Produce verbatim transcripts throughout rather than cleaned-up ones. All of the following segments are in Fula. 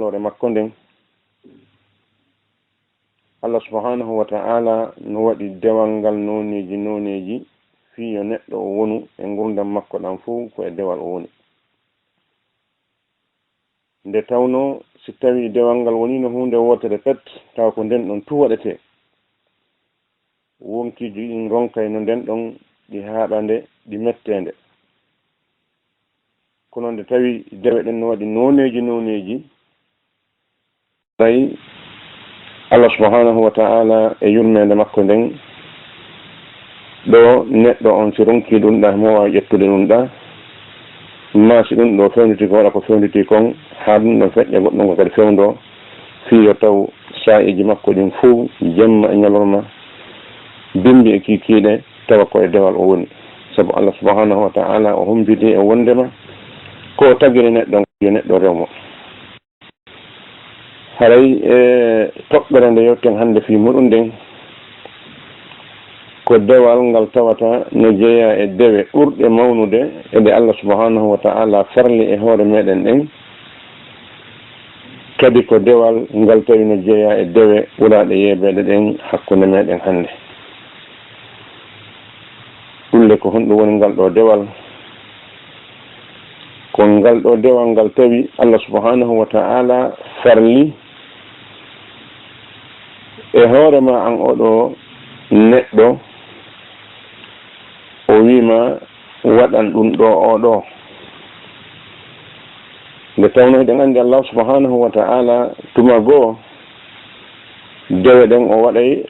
Hoore makko nden, Allah subhanahu wa ta'ala no waɗi dewal ngal nooneeji nooneeji, fii yo neɗɗo o wonu e ngurndan makko ɗan fow ko e dewal o woni. Nde tawnoo si tawii dewal ngal woniino huunde wootere pet, tawa ko nden ɗon tun waɗetee. Wonkiiji ɗin ronkayno nden ɗon ɗi haaɗande, ɗi metteende. Kono nde tawi dewe ɗen no waɗi nooneeji nooneeji, tawi Allah subhanahu wa ta'ala e yurmeende makko nden, ɗo neɗɗo on si ronkii ɗun ɗa, himo waawi ƴettude ɗun ɗa, maa si ɗun ɗo fewnditi ko waɗa ko fewnditi kon, haa ɗun ɗon feƴƴa goɗɗun ko kadi fewndoo, fii yo taw saa'iiji makko ɗin fow, jemma e ɲalorma, bimbi e kiikiiɗe, tawa ko e dewal o woni. Sabu Allah subhanahu wa ta'ala o humpiti e wonndema ko o tagiri neɗɗo, yo neɗɗo rew mo. Haray e toɓɓere nde yewten hannde fii muɗum nden, ko dewal ngal tawata no jeyaa e dewe ɓurɗe mawnude e ɗe Allah subhanahu wa ta'ala farli e hoore meɗen ɗen, kadi ko dewal ngal tawi no jeyaa e dewe ɓuraaɗe yeebeede ɗen hakkunde meɗen hannde. Ɗun le, ko honɗum woni ngal ɗoo dewal? Ko ngal ɗoo dewal ngal tawi Allah subhanahu wa ta'ala farli e hoore maa an oo ɗoo neɗɗo, o wi'i ma, waɗan ɗun ɗoo oo ɗoo. Nde tawnoo hiɗen anndi Allah subhanahu wa ta'ala tuma goo dewe ɗen o waɗay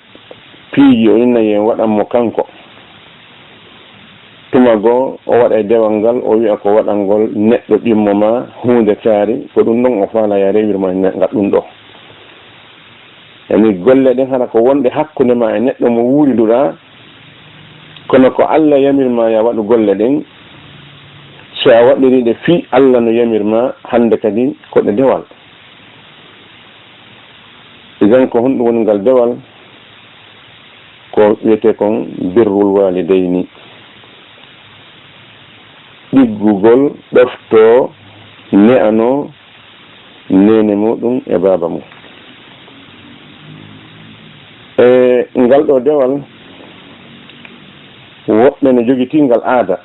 piiji, o inna yo en waɗan mo kanko. Tuma goo o waɗay dewal ngal, o wi'a ko waɗangol neɗɗo ɗimmo maa huunde kaari, ko ɗun ɗon o faalaa yo a rewir mo e ngal ɗun ɗoo. Yani golle ɗen hara ko wonɗe hakkunde maa e neɗɗo mo wuurinduɗaa, kono ko Allah yamir maa yo a waɗu golle ɗen, si a waɗirii ɗe fii Allah no yamir maa, hannde kadi ko ɗe dewal. Idan ko honɗum woni ngal dewal? Ko wi'etee kon birrul waalidayni, ɗiggugol, ɗoftoo, ne'anoo neene muɗum e baaba mum. E ngal ɗoo dewal, woɓɓe no jogitii ngal aada.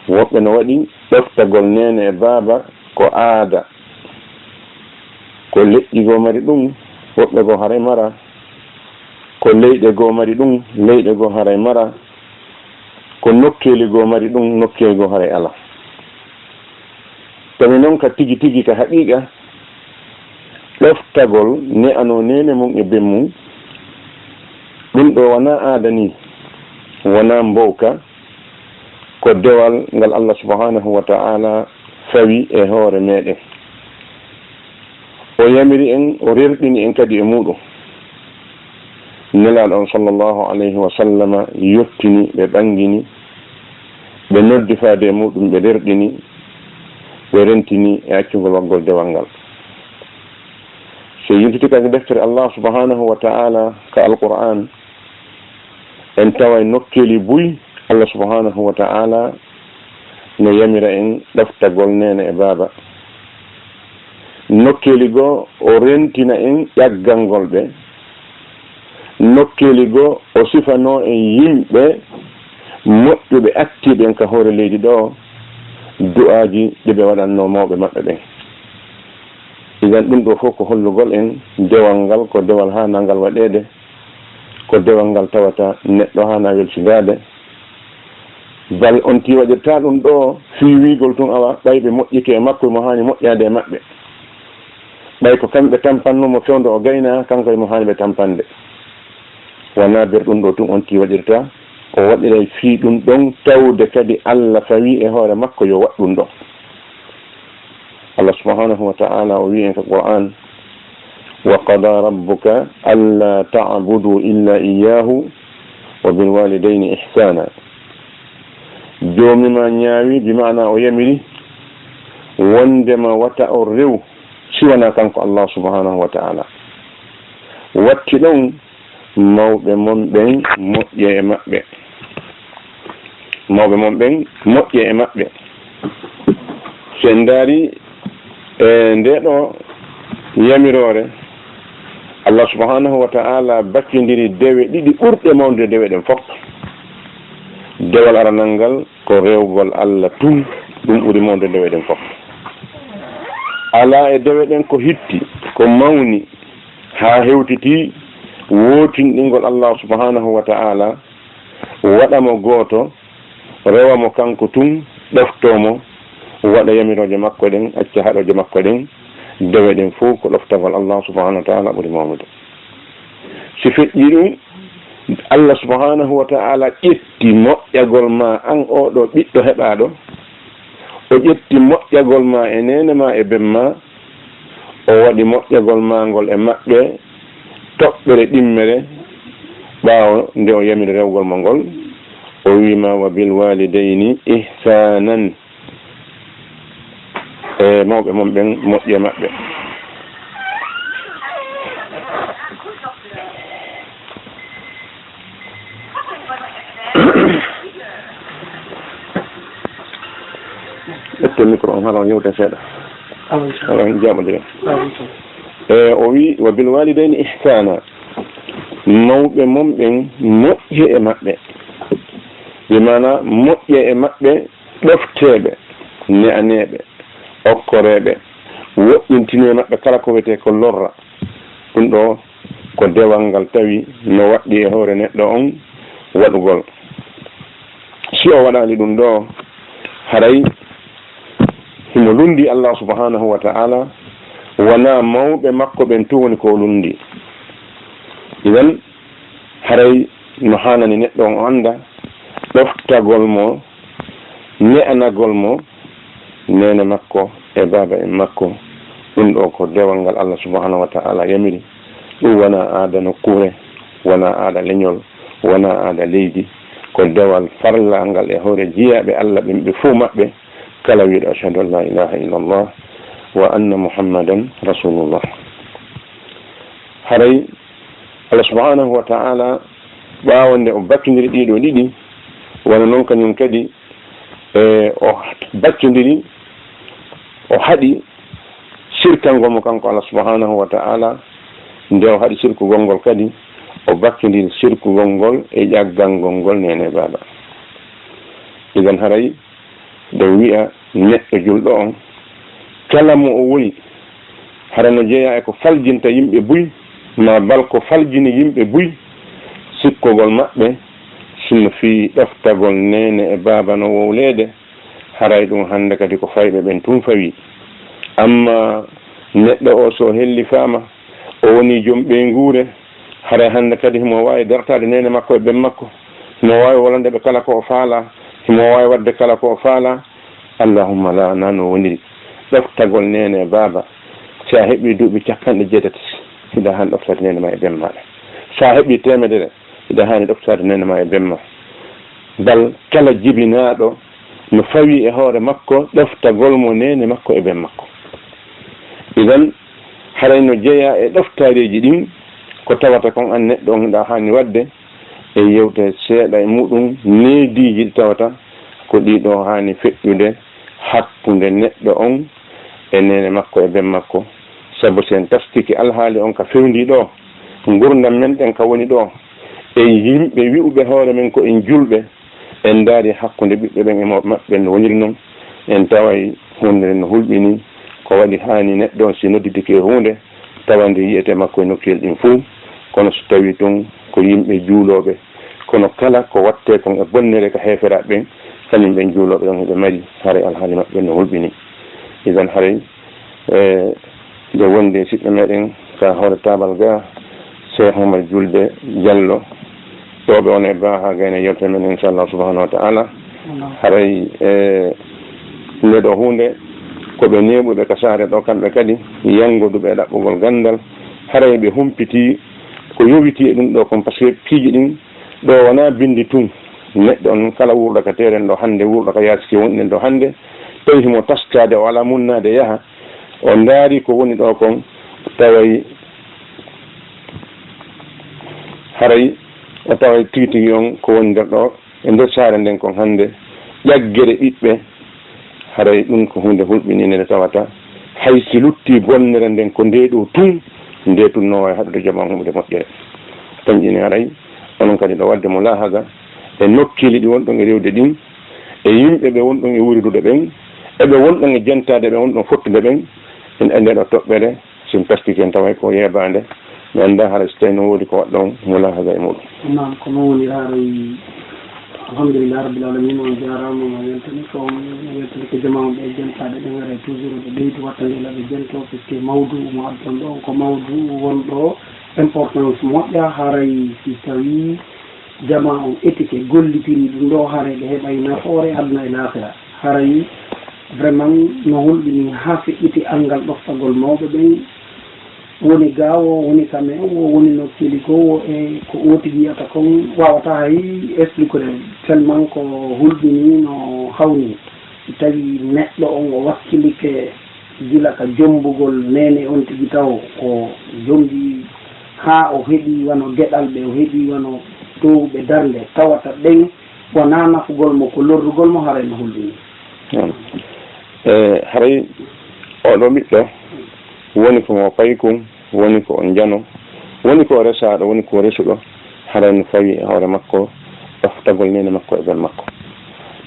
Woɓɓe no waɗi ɗoftagol neene e baaba ko aada. Ko leƴƴi goo mari ɗum, woɓɓe goo haray mara. Ko leyɗe goo mari ɗum, leyɗe goo haray mara. Ko nokkeeli goo mari ɗum, nokkeeli goo haray alaa. Tawi non ka tigi tigi, ka haqiiqa, ɗoftagol ne'anoo neene mum e ben mum, ɗum ɗoo wanaa aada nii, wanaa mbowka, ko dewal ngal Allah subhanahu wa ta'ala fawi e hoore meɗen. O yamiri en, o rerɗini en kadi e muɗum. Nelaaɗo on sallallahu alayhi wa sallama yottini ɓe, ɓangini ɓe, noddi faade e muɗum, ɓe rerɗini, ɓe rentini e accugol waɗgol dewal ngal. So yiltiti kadi deftere Allah subhanahu wa ta'ala ka Alqur'an, en taway nokkeeli buy Allah subhanahu wa ta'ala no yamira en ɗoftagol neene e baaba. Nokkeeli goo o rentina en ƴaggangol ɓe. Nokkeeli goo o sifanoo en yimɓe moƴƴuɓe attiiɓe en ka hoore leydi ɗoo, du'aaji ɗi ɓe waɗannoo mawɓe maɓɓe ɓen. Idan ɗum ɗoo fof ko hollugol en dewal ngal ko dewal haanangal waɗeede, ko dewal ngal tawata neɗɗo haanaa welsindaade. Bal on tii waɗirtaa ɗum ɗoo fii wiigol tun awa ɓay ɓe moƴƴike e makko, imo haani moƴƴaade e maɓɓe. Ɓay ko kamɓe tampannoo mo fewndo o gaynaa, kanko imo haani ɓe tampande. Wanaa ber ɗum ɗoo tun on tii waɗirtaa, o waɗiray fii ɗum ɗon tawde kadi Alla fawii e hoore makko yo waɗ ɗum ɗon. Allah subhanahu wa ta'ala o wi'i en ka Qur'an, "Wa qada rabbuka alla ta'budu illa iyyahu wa bil walidayni ihsana." Joomi maa ñaawi, bi ma'ana o yamiri, wondema wata o rew si wanaa kanko Allah subhanahu wa ta'ala. Watti ɗon mawɓe mon ɓen moƴƴe e maɓɓe. Mawɓe mon ɓen moƴƴe e maɓɓe. So en ndaari E nde ɗo yamiroore, Allah subhanahu wa ta'ala baccindiri dewe ɗiɗi ɓurɗe mawnude dewe ɗen fof. Dewal aranal ngal ko rewgol Allah tun, ɗum ɓuri mawnude dewe ɗen fof. Alaa e dewe ɗen ko hitti, ko mawni, haa hewtiti wootinɗingol Allah subhanahu wa ta'ala, waɗa mo gooto, rewa mo kanko tun, ɗoftoo mo, waɗa yamirooje makko ɗen, acca haɗooje makko ɗen, dewe ɗen fof ko ɗoftagol Allah subhanahu wa ta'ala ɓuri mawnude. Si feƴƴi ɗum, Allah subhanahu wa ta'ala ƴetti moƴƴagol ma an oo ɗoo ɓiɗɗo heɓaaɗo, o ƴetti moƴƴagol ma e neene ma e ben ma, o waɗi moƴƴagol ma ngol e maɓɓe toɓɓere ɗimmere, ɓaawo nde o yamiri rewgol mo ngol, o wi'i ma: "Wa bil walidayni ihsanan." E mawɓe mon ɓen, moƴƴe maɓɓe. Ƴette micro on, hala on yewta seeɗa. Awa, inchallah. Hala on jaɓodire. Awa, inchallah. E, o wi: "Wa bil walidayni ihsana." Mawɓe mon ɓen, moƴƴe e maɓɓe. Bi maana, moƴƴe e maɓɓe, ɗofteeɓe, ne'aneeɓe, okkoreeɓe, woɗɗintinee maɓɓe kala ko wiyetee ko lorra. Ɗum ɗo ko dewal ngal tawi no waɗɗii e hoore neɗɗo on waɗugol. Si o waɗaali ɗum ɗo, haray himo lundi Allah subhanahu wa ta'ala, wonaa mawɓe makko ɓen tun woni ko o lundi. Idan, haray no haanani neɗɗo on o annda ɗoftagol mo, ne'anagol mo neene makko e baaba en makko. Ɗum ɗo ko dewal ngal Allah subhanahu wa ta'ala yamiri. Ɗum wonaa aada nokkuure, wonaa aada leñol, wonaa aada leydi. Ko dewal farlaangal e hoore jiyaaɓe Allah ɓen ɓe fow maɓɓe, kala wi'uɗo: "Ashhadu an la ilaha illallah wa anna Muhammadan rasulullah." Haray Allah subhanahu wa ta'ala, ɓaawo nde o baccindiri ɗii ɗoo ɗiɗi, wano non kañum kadi, e, o baccindiri, o haɗi sirkangol mo kanko Allah subhanahu wa ta'ala. Nde o haɗi sirkugol ngol kadi, o baccindiri sirkugol ngol e ƴaggangol ngol neene e baaba. Idan haray ɗo wi'a neɗɗo julɗo on, kala mo o woni, hara no jeyaa e ko faljinta yimɓe buy, maa bal ko faljini yimɓe buy, sikkogol maɓɓe, sinno fii ɗoftagol neene e baaba no wowleede, haray ɗum hannde kadi ko fayɓe ɓen tun fawii. Amma neɗɗo o, so o hellifaama, o wonii jom ɓeynguure, haray hannde kadi himo waawi dartaade neene makko e ben makko, himo waawi wolande ɓe kala ko o faalaa, himo waawi waɗde kala ko o faalaa. Allahumma laa, naa no woniri. Ɗoftagol neene e baaba, si a heɓii duuɓi cappanɗe jeetati, hiɗa haani ɗoftaade neene maa e ben maaɗa. Si a heɓii teemedere, hiɗa haani ɗoftaade neene maa e ben maa. Bal kala jibinaaɗo no fawii e hoore makko ɗoftagol mo neene makko e ben makko. Idan, haray no jeyaa e ɗoftaareeji ɗin, ko tawata kon an neɗɗo on hiɗa haani waɗde, e yewte seeɗa e muɗum, neediiji ɗi tawata ko ɗii ɗoo haani feƴƴude hakkunde neɗɗo on e neene makko e ben makko. Sabu si en taskike alhaali on ka fewndii ɗoo, ngurndan men ɗen ka woni ɗoo, e yimɓe wi'uɓe hoore men ko en julɓe, en ndaari hakkunde ɓiɓɓe ɓen e mawɓe maɓɓe ɓen no woniri non, en taway huunde nden no hulɓinii. Ko waɗi haani neɗɗo on si nodditike e huunde, tawa nde yi'ete makko e nokkuyel ɗin fuu, kono so tawii tun ko yimɓe juulooɓe, kono kala ko wattee kon e bonnere ka heeferaaɓe ɓen, kañum ɓen juulooɓe on hiɓe mari, haray alhaali maɓɓe no hulɓinii. Idan haray, e, nde wondi e siɗɗo meɗen ka hoore taabal ga, Cheikh Momar Julde Diallo, ɗo ɓe woni e baa haa gayna yewtere men, inchallah subhanahu wa ta'ala. Haray, e, nde ɗo huunde, ko ɓe neeɓuɓe ka saare ɗo, kamɓe kadi yanngoduɓe e ɗaɓɓugol ganndal, haray ɓe humpitii ko yowitii e ɗum ɗo kon, parce que piiji ɗin ɗo wonaa binndi tun. Neɗɗo on kala wuurɗo ka teeren ɗo hannde, wuurɗo ka yaasi ki wonɗen ɗo hannde, tawi himo taskaade, o alaa munnaade yaha, o ndaari ko woni ɗo kon, taway haray o taway tigi tigi on ko woni nder ɗo, e nder saare nden kon hannde, ƴaggere ɓiɓɓe, haray ɗum ko huunde hulɓiniinde nde tawata Hay si luttii bonnere nden ko ndee ɗoo tun, ndee tun no waawi haɗude jamaa on heɓude moƴƴere. Kanƴe ne haray onon kadi ɗo waɗde mulaahaza e nokkeeli ɗi wonɗon e rewde ɗin, e yimɓe ɓe wonɗon e wuuridude ɓen, e ɓe wonɗon e jentaade ɓe wonɗon fottude ɓen, en e ndee ɗoo toɓɓere, si en taskike en taway ko yeebaande, mi anndaa hara si tawii no woodi ko waɗɗon mulaahaza e muɗum. Naam, ko noon woni haray. Alhamdulillahi Rabbil Alamina, on jaaraama, mo weltani ko, mo weltani ko jamaa on ɓe jentaaɓe ɓen, haray toujours ɓe ɓeydu wattande la ɓe jentoo, puisque mawduu mo addan ɗo on ko mawduu wonɗo importance moƴƴa, haray si tawii jamaa on etike gollitirii ɗum ɗo, haray ɓe heɓay nafoore aduna e laakira. Haray vraiment no hulɓinii haa feƴƴiti anngal ɗoftagol mawɓe ɓen, woni ga o, woni ka me o, woni nokkeeli goo o, e ko o tigi yiyata kon waawata hay expliquer, tellement ko hulɓinii no hawnii. Si tawii neɗɗo on o wakkilike gila ka jommbugol neene on tigi taw ko jommbi haa o heɓi wano geɗalɓe, o heɓi wano toowuɓe darnde, tawata ɓen wonaa nafugol mo, ko lorrugol mo, haray no hulɓinii. Noon. E, haray oɗo ɓiɗɗo woni ko mo paykun, woni ko o njano, woni ko o resaaɗo, woni ko o resuɗo, haray no fawi e hoore makko ɗoftagol neene makko e ben makko.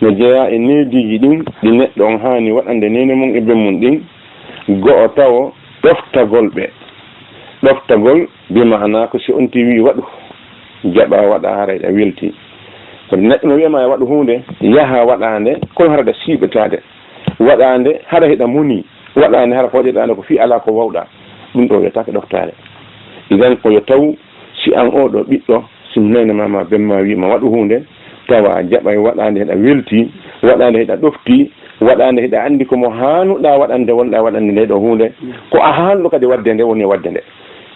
No jeyaa e neediiji ɗin ɗi neɗɗo on haani waɗande neene mum e ben mum ɗin, go'o tawo ɗoftagol ɓe. Ɗoftagol bi maanaa ko si on tigi wi'i waɗu, jaɓaa waɗaa haray ɗa weltii. Kono neɗɗo no wi'a ma e waɗu huunde, yaha waɗaa nde, kono hara ɗa siiɓetaade. Waɗaa nde, hara hiɗa munii. Waɗaa nde, hara ko waɗirɗaa nde ko fii alaa ko waawɗaa. Ɗum ɗoo wiyetaake ɗoftaare. Idan ko yo taw, si an oo ɗoo ɓiɗɗo, si neene maa maa ben maa wi'i ma waɗu huunde, tawa a jaɓay waɗaa nde hiɗa weltii, waɗaa nde hiɗa ɗoftii, waɗaa nde hiɗa anndi ko mo haanuɗaa waɗande, wonɗaa waɗande nde ɗoo huunde. Ko a haanuɗo kadi waɗde nde, woni e waɗde nde.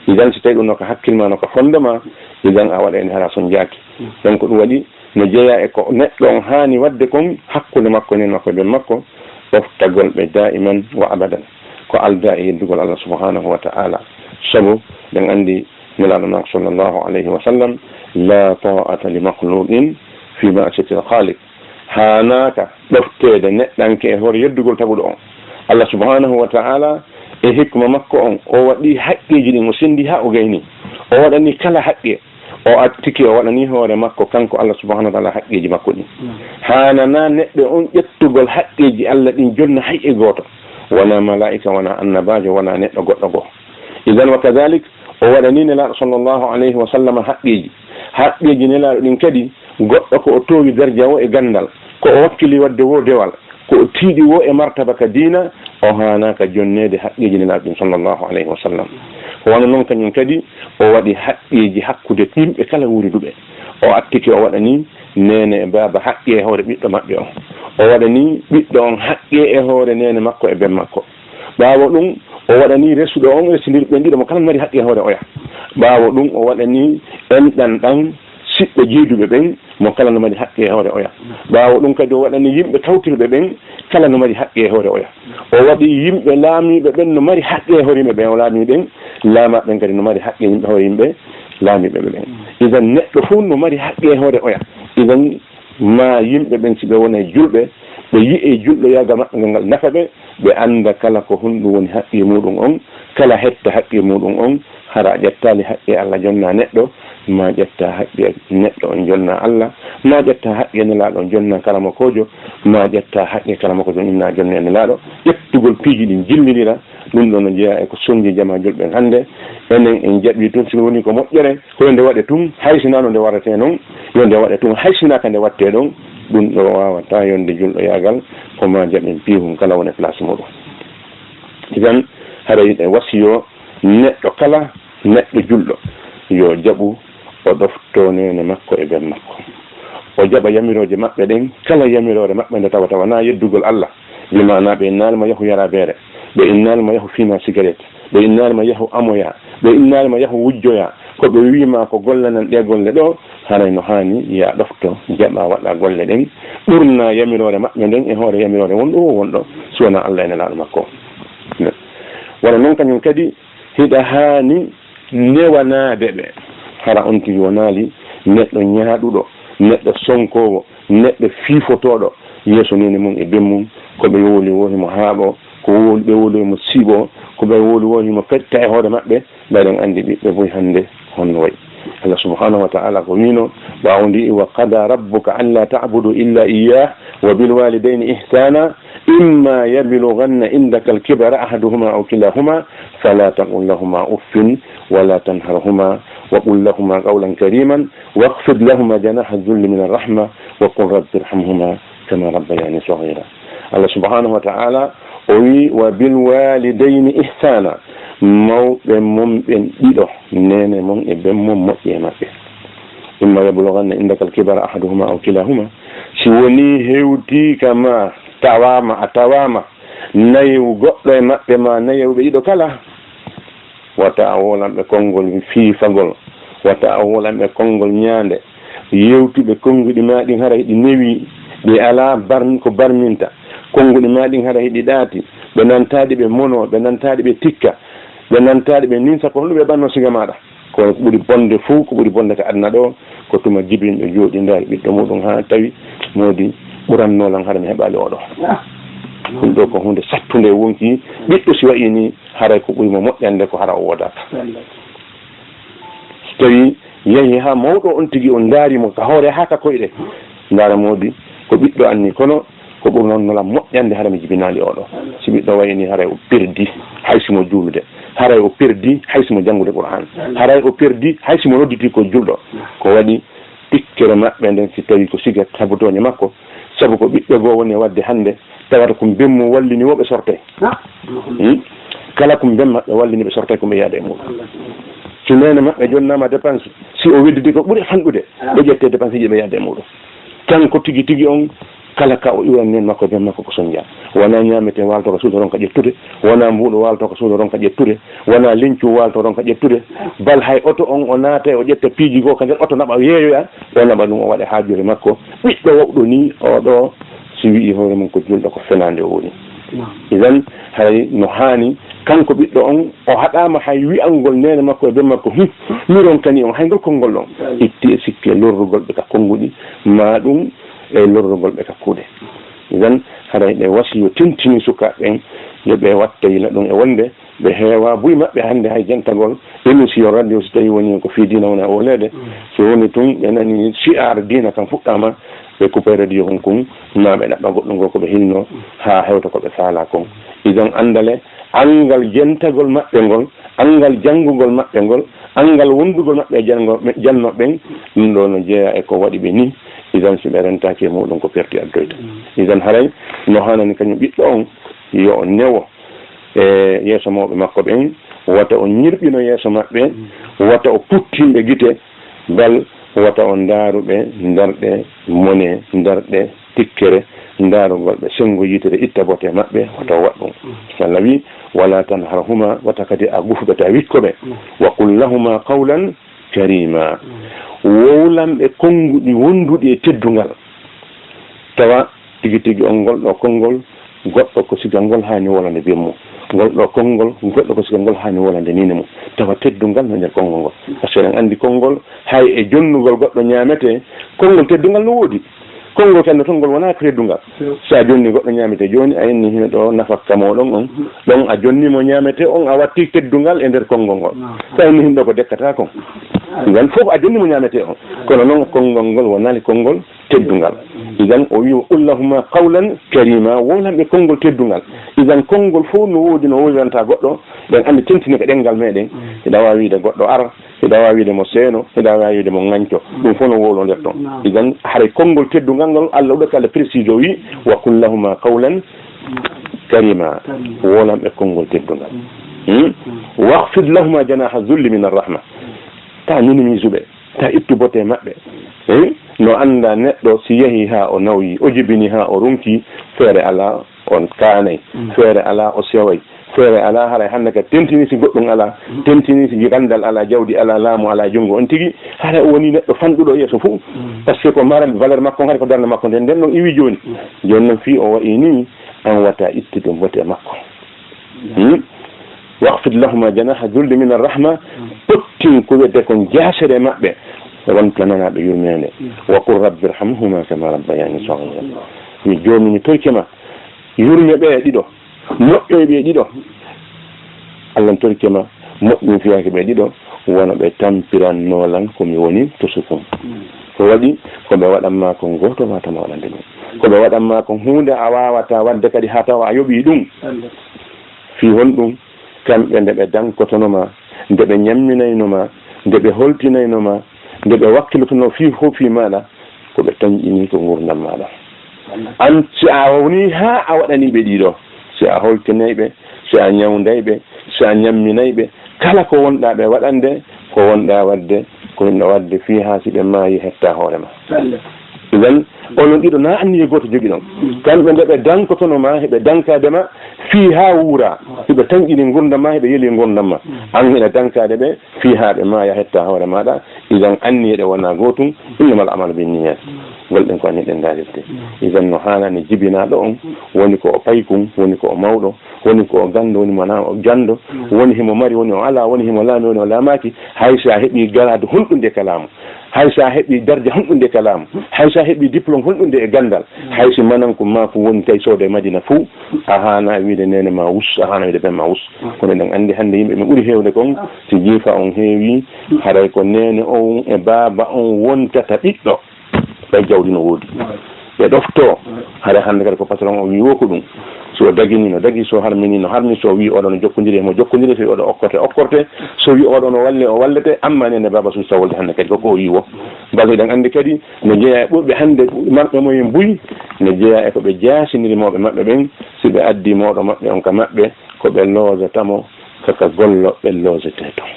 Idan si tawii ɗum no ka hakkil maa, no ka fonnde maa, idan a waɗay nde hara so njaaki. Donc ɗum waɗi no jeyaa e ko neɗɗo on haani waɗde kon hakkunde makko e neene makko e ben makko, ɗoftagol ɓe daa'iman wa abadan. Ko aldaa e yeddugol Allah subhanahu wa ta'ala. Sabu ɗen anndi Nelaaɗo maako sallallahu alayhi wa sallam, "La ta'ata li makhluqin fi ma'siyatil khaliq." Haanaaka ɗofteede neɗɗanke e hoore yeddugol taguɗo on. Allah subhanahu wa ta'ala e hikma makko on, o waɗi haqqeeji ɗin, o senndi haa o gayni. O waɗani kala haqqe. O attiki, o waɗani hoore makko, kanko Allah subhanahu wa ta'ala, haqqeeji makko ɗin. Mm. Haananaa neɗɗo on ƴettugol haqqeeji Allah ɗin jonna hay e gooto. Wonaa malaa'ika, wonaa annabaajo, wonaa neɗɗo goɗɗo goo. Idan wa kadhalik, o waɗani Nelaaɗo sallallahu alayhi wa sallam haqqeeji. Haqqeeji Nelaaɗo ɗin kadi, goɗɗo ko o toowi darja o e ganndal, ko o wakkili waɗde woo dewal, ko o tiiɗi woo e martaba ka diina, o haanaaka jonneede haqqeeji Nelaaɗo ɗin sallallahu alayhi wa sallam. Ko wano non kañum kadi, o waɗi haqqeeji hakkunde yimɓe kala wuuriduɓe. O attike o waɗani neene e baaba haqqe e hoore ɓiɗɗo maɓɓe on. O waɗani ɓiɗɗo on haqqe e hoore neene makko e ben makko. Ɓaawo ɗum, o waɗanii resuɗo on, resindirɓe ɓen ɗiɗo, mo kala no mari haqqe e hoore oya. Ɓaawo ɗum, o waɗanii enɗan ɗan siɓɓe jeeduɓe ɓen, mo kala no mari haqqe e hoore oya. Ɓaawo ɗum kadi, o waɗanii yimɓe tawtirɓe ɓen, kala no mari haqqe e hoore oya. O waɗi yimɓe laamiiɓe ɓen no mari haqqe e hoore yimɓe ɓen o laamii ɓen, laamaaɓe ɓen kadi no mari haqqe e yimɓe, hoore yimɓe laamiiɓe ɓe ɓen. Idan neɗɗo fof no mari haqqe e hoore oya. Idan maa yimɓe ɓen, si ɓe wonay julɓe, ɓe yi'ee julɗoyaagal maɓɓe ngal, ngal nafa ɓe, ɓe annda kala ko honɗum woni haqqe muuɗum on, kala hetta haqqe muuɗum on, hara a ƴettaali haqqe Allah jonnaa neɗɗo, maa ƴettaa haqqe neɗɗo on jonnaa Allah, maa ƴettaa haqqe Nelaaɗo on jonnaa karamokoojo, maa ƴettaa haqqe karamokoojo on innaa jonnee Nelaaɗo. Ƴettugol piiji ɗin jillindira, ɗum ɗoo no jeyaa e ko sonnji jamaa julɓe hannde. Enen en jaɓii tun, si woni ko moƴƴere, ko yo nde waɗe tun, hay sinaa no nde waɗetee non, yo nde waɗe tun, hay sinaa ka nde waɗtee ɗon, ɗum ɗoo waawataa yonde julɗoyaagal, ko maa jaɓen piihun kala woni place muuɗum. Idan, haray e wasiyoo neɗɗo kala, neɗɗo julɗo, yo jaɓu o ɗoftoo neene makko e ben makko. O jaɓa yamirooje maɓɓe ɗen, kala yamiroore maɓɓe nde tawata wonaa yeddugol Allah. Bi maanaa ɓe innaali mo yahu yara beere, ɓe innaali mo yahu fiina sigaret, ɓe innaali mo yahu amoya, ɓe innaali mo yahu wujjoya. Ko ɓe wi'i ma ko gollanan ɗee golle ɗoo, haray no haani yo a ɗofto, jaɓa waɗa golle ɗen, ɓurna yamiroore maɓɓe nden e hoore yamiroore wonɗo woo wonɗo, si wonaa Allah e Nelaaɗo makko. Wano non kañum kadi, hiɗa haani newanaade ɓe. Hara on tigi wonaali neɗɗo ñaaɗuɗo, neɗɗo sonkoowo, neɗɗo fiifotooɗo yeeso neene mum e ben mum, ko ɓe wowli woo himo haaɓoo, ko wowli, ɓe wowli mo siiɓo, ko ɓe wowli woni mo fetta e hoore maɓɓe, mbaɗen anndi ɓiɓɓe boy hannde honno wayi. Allah subhanahu wa ta'ala ko wino, ɓaawo ndi, "Wa qada rabbuka alla ta'budu illa iyyah, wa bil walidayni ihsana, imma yablughanna indaka al kibara ahaduhuma aw kilahuma, fala taqul lahuma uffin, wala tanharhuma, wa qul lahuma qawlan kariman, wakhfid lahuma janaha dhulli min ar-rahma, wa qul rabbi irhamhuma kama rabbayani saghira." Allah subhanahu wa ta'ala o wi, "Wa bil walidayni ihsana." Mawɓe mon ɓen ɗiɗo, neene mon e ben mon, moƴƴe e maɓɓe. "Imma yablughanna indaka al kibara ahaduhuma aw kilahuma." Si woni hewtiika ma, tawaama, a tawaama, nayewu goɗɗo e maɓɓe ma, nayewu ɓe ɗiɗo kala, wata a wolan ɓe konngol fiifagol, wata a wolan ɓe konngol ñaande. Yewtu ɓe, konnguɗi ma ɗin hara hiɗi newi, ɓe alaa bar-, ko barminta. Konnguɗi ma ɗin hara hiɗi ɗaati, ɓe nantaɗi ɓe mono, ɓe nantaɗi ɓe tikka, ɓe nantaɗi ɓe ninsa, ko honɗum ɓe ɓanno siga maɗa? Ko ɓuri bonde fow, ko ɓuri bonde ka aduna ɗo, ko tuma jibinɗo jooɗi ndaari ɓiɗɗo muɗum haa tawi moodi ɓuranno lan hara mi heɓaali oɗo. Ɗum ɗo ko hunde sattunde wonki. Ɓiɗɗo si wa'i ni, haray ko ɓuri mo moƴƴande ko hara o woodaaka. So tawi yahi haa mawɗo on tigi, on ndaari mo ka hoore haa ka koyɗe, ndaara moodi ko ɓiɗɗo anni, kono ko ɓuri noon nola moƴƴande hara mi jibinaali oɗo. Si ɓiɗɗo wayi ni, haray o perdi hay si mo juulude, haray o perdi hay si mo janngude Qur'an, haray o perdi hay si mo nodditi ko julɗo. Ko waɗi tikkere maɓɓe nden, si tawi ko siga tabotooñe makko, sabu ko ɓiɓɓe goo woni e waɗde hannde, tawata ko ben mum wallini wo ɓe sortay. Hmm? Kala ko ben maɓɓe wallini ɓe sortay ko ɓe yaada e muɗum. Si neene maɓɓe jonnaama dépense, si o weddidi ko ɓuri fanɗude, ɓe ƴette dépense ji ɓe yaada e muɗum. Kanko tigi tigi on, kala ka o iwran nen makko, ben makko ko sonja. Wona ñaamete waalto ka suudu ronka ƴettude, wona mbuuɗu waalto ka suudu ronka ƴettude, wona lincu waalto ronka ƴettude. Bal hay oto on o naata o ƴetta piiji goo ka nder oto naɓa yeeyoya, o naɓa ɗum o waɗa haajori makko. Ɓiɗɗo wawɗo ni oɗo, si wi'i hoore mum ko julɗo, ko fenaande o woni. Idan, haray no haani kanko ɓiɗɗo on, o haɗaama hay wi'angol neene makko e ben makko, "Hum, mi ronkani on." Hay ngol konngol ɗon itti e sikke lorrugol ɓe ka konnguɗi, ma ɗum e lorrugol ɓe ka kuuɗe. Idan, haray ɗe wasiyo tentini sukaaɓe ɓen, yo ɓe watta yila ɗum e wonde ɓe heewaa buy maɓɓe hannde hay jentagol émission radio, si tawi woni ko fii diina wona e ooleede. So woni tun ɓe nani si'ar diina kan fuɗɗaama, ɓe kuppay radio hun kun, ma ɓe ɗaɓɓa goɗɗum ngol ko ɓe hinno, haa hewta ko ɓe faalaa kon. Idan anndale, anngal jentagol maɓɓe ngol, anngal janngugol maɓɓe ngol, anngal wondugol maɓɓe e jango-, janma ɓen, ɗum ɗo no jeyaa e ko waɗi ɓe ni. Idan si ɓe rentaaki e muɗum, ko perti addoyta. Idan haray no haanani kañum ɓiɗɗo on yo o newo e yeeso mawɓe makko ɓen, wata o ñirɓino yeeso maɓɓe, wata o puttin ɓe gite, bal wata o ndaaru ɓe ndarɗe mone, ndarɗe tikkere, ndaarugol ɓe senngo yitere, itta bote maɓɓe, wata o waɗ ɗum. Allah wi, "Wala tanharhuma," wata kadi a gufuɓe, ta wikko ɓe. "Wa qul lahuma qawlan karima." Wowlan ɓe konnguɗi wonduɗi e teddungal. Tawa tigi tigi on ngol ɗo konngol, goɗɗo ko siga ngol haani wolande ben mum. Ngol ɗo konngol, goɗɗo ko siga ngol haani wolande niine mum. Tawa teddungal no nder konngol ngol. Par ce que eɗen anndi konngol, hay e jonnugol goɗɗo ñaamete, konngol teddungal no woodi. Konngol kadi no ton ngol wonaa ko teddungal. So a jonni goɗɗo ñaamete jooni, a inni hino ɗo nafakka mooɗon on, ɗon a jonni mo ñaamete on, a watti teddungal e nder konngol ngol. So a inni hino ɗo ko dekkata kon. Ngal fof a jonni mo ñaamete on. Kono noon konngol ngol wonali konngol teddungal. Idan o wi, "Wa qul lahuma qawlan karima," wowlan ɓe konngol teddungal. Idan konngol fof no woodi no wowliranta goɗɗo, ɗen anndi tentini ko ɗenngal meɗen. Hiɗa waawi wiide goɗɗo ar, hiɗa waawi wiide mo seeno, hiɗa waawi wiide mo ŋañco. Ɗum fof no wowlondir ton. Idan haray konngol teddungal ngol, Allah ɗo kala précision wi, "Wa qul lahuma qawlan karima." Wowlan ɓe konngol teddungal. Hmm? "Wakhfid lahuma janaha dhulli min ar-rahma." Ta minimise ɓe. Ta ittu bote maɓɓe. Eh? No annda neɗɗo si yehi haa o nawyi, o jibini haa o ronki, feere alaa on kaanay, feere alaa o seway, feere alaa haray hannde ka tentini si goɗɗum alaa, tentini si ganndal alaa, jawdi alaa, laamu alaa, junngo on tigi, haray o woni neɗɗo fanɗuɗo yeeso fof. Par ce que ko maral valeur makko on, haray ko darnde makko nden, nden ɗon iwi jooni. Jooni noon fii o wayi nii, an wata ittude bote makko. Hmm? "Wakhfid lahuma janaha dhulli min ar-rahma." Pottin ko wiyetee kon jaasere maɓɓe, rontananaa ɓe yurmeende. "Wa qul rabbi irhamhuma kama rabbayani saghira." Mi Joomi, mi torike ma, yurme ɓe ɗiɗo, Moƴƴoy ɓe ɗiɗo, Allah torike ma, moƴƴum fiyaaki ɓe ɗiɗo, wano ɓe tampirannoo lan ko mi woni to sukun. Ko waɗi, ko ɓe waɗan ma kon gooto waawata waɗande ɗum. Ko ɓe waɗan ma kon huunde a waawataa waɗde kadi haa tawa a yoɓii ɗum. Fii honɗum? Kamɓe nde ɓe dankotono ma, nde ɓe ñamminayno ma, nde ɓe holtinayno ma, nde ɓe wakkilotono fii fof fii maaɗa, ko ɓe tanƴini ko ngurdam maaɗa. An, si a woni haa a waɗani ɓe ɗiɗo, si a holtinay ɓe, si a ñawnday ɓe, si a ñamminay ɓe, kala ko wonɗaa ɓe waɗande, ko wonɗaa waɗde, ko hinno waɗde fii haa si ɓe maayi hetta hoore ma. Idan, onon ɗiɗo na anniye gooto jogiɗon. Kamɓe nde ɓe dankotono ma, heɓe dankaade ma, fii haa wuura, hiɓe tanƴini ngurdam ma, hiɓe yeli ngurdam ma. An hiɗa dankaade ɓe, fii haa ɓe maaya hetta hoore maaɗa, idan anniye ɗe wonaa gootum, innamal amalu binniyat. Gol ɗen ko anniye ɗen ndaarirte. Idan no haanani jibinaaɗo on, woni ko o paykun, woni ko o mawɗo, woni ko o ganndo, woni mo na o janndo, woni himo mari, woni o alaa, woni himo laami, woni o laamaaki, hay si a heɓii garaadu honɗunde ka laamu, hay si a heɓii darja honɗunde ka laamu, hay si a heɓii diplôme honɗunde e ganndal, hay si mananku maaku woni tawi soode Madina fuu, a haana wiide neene ma wus, a haana wiide ben ma wus. Kono eɗen anndi hannde yimɓe ɓe ɓuri heewde kon, si jiifa on heewi, haray ko neene on e baaba on wontata ɓiɗɗo. Ɓay jawdi no woodi. Ɓe ɗoftoo. Haray hannde kadi ko patron o wii wo ko ɗum. Si o dagini no dagi, so harmini no harmi, so wii oɗo no jokkondiri e mo jokkondiri, so wii oɗo okkorte okkorte, so wii oɗo no walle o wallete, amma neene baaba suusa wolde hannde kadi ko ko o wii wo. Bal eɗen anndi kadi no jeyaa e ɓurɓe hannde marɓe moyen buy, no jeyaa e ko ɓe jaasiniri mawɓe maɓɓe ɓen, si ɓe addi mawɗo maɓɓe on ka maɓɓe, ko ɓe loojata mo kaka gollo ɓe loojete ton.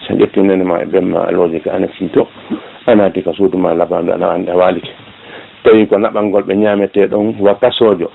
So ƴetti neene ma e ben ma a looji ka ana sii to, a naati ka suudu ma labaandu ana anndi a waalike. Tawi ko naɓangol ɓe ñaametee ɗon wa kasoojo.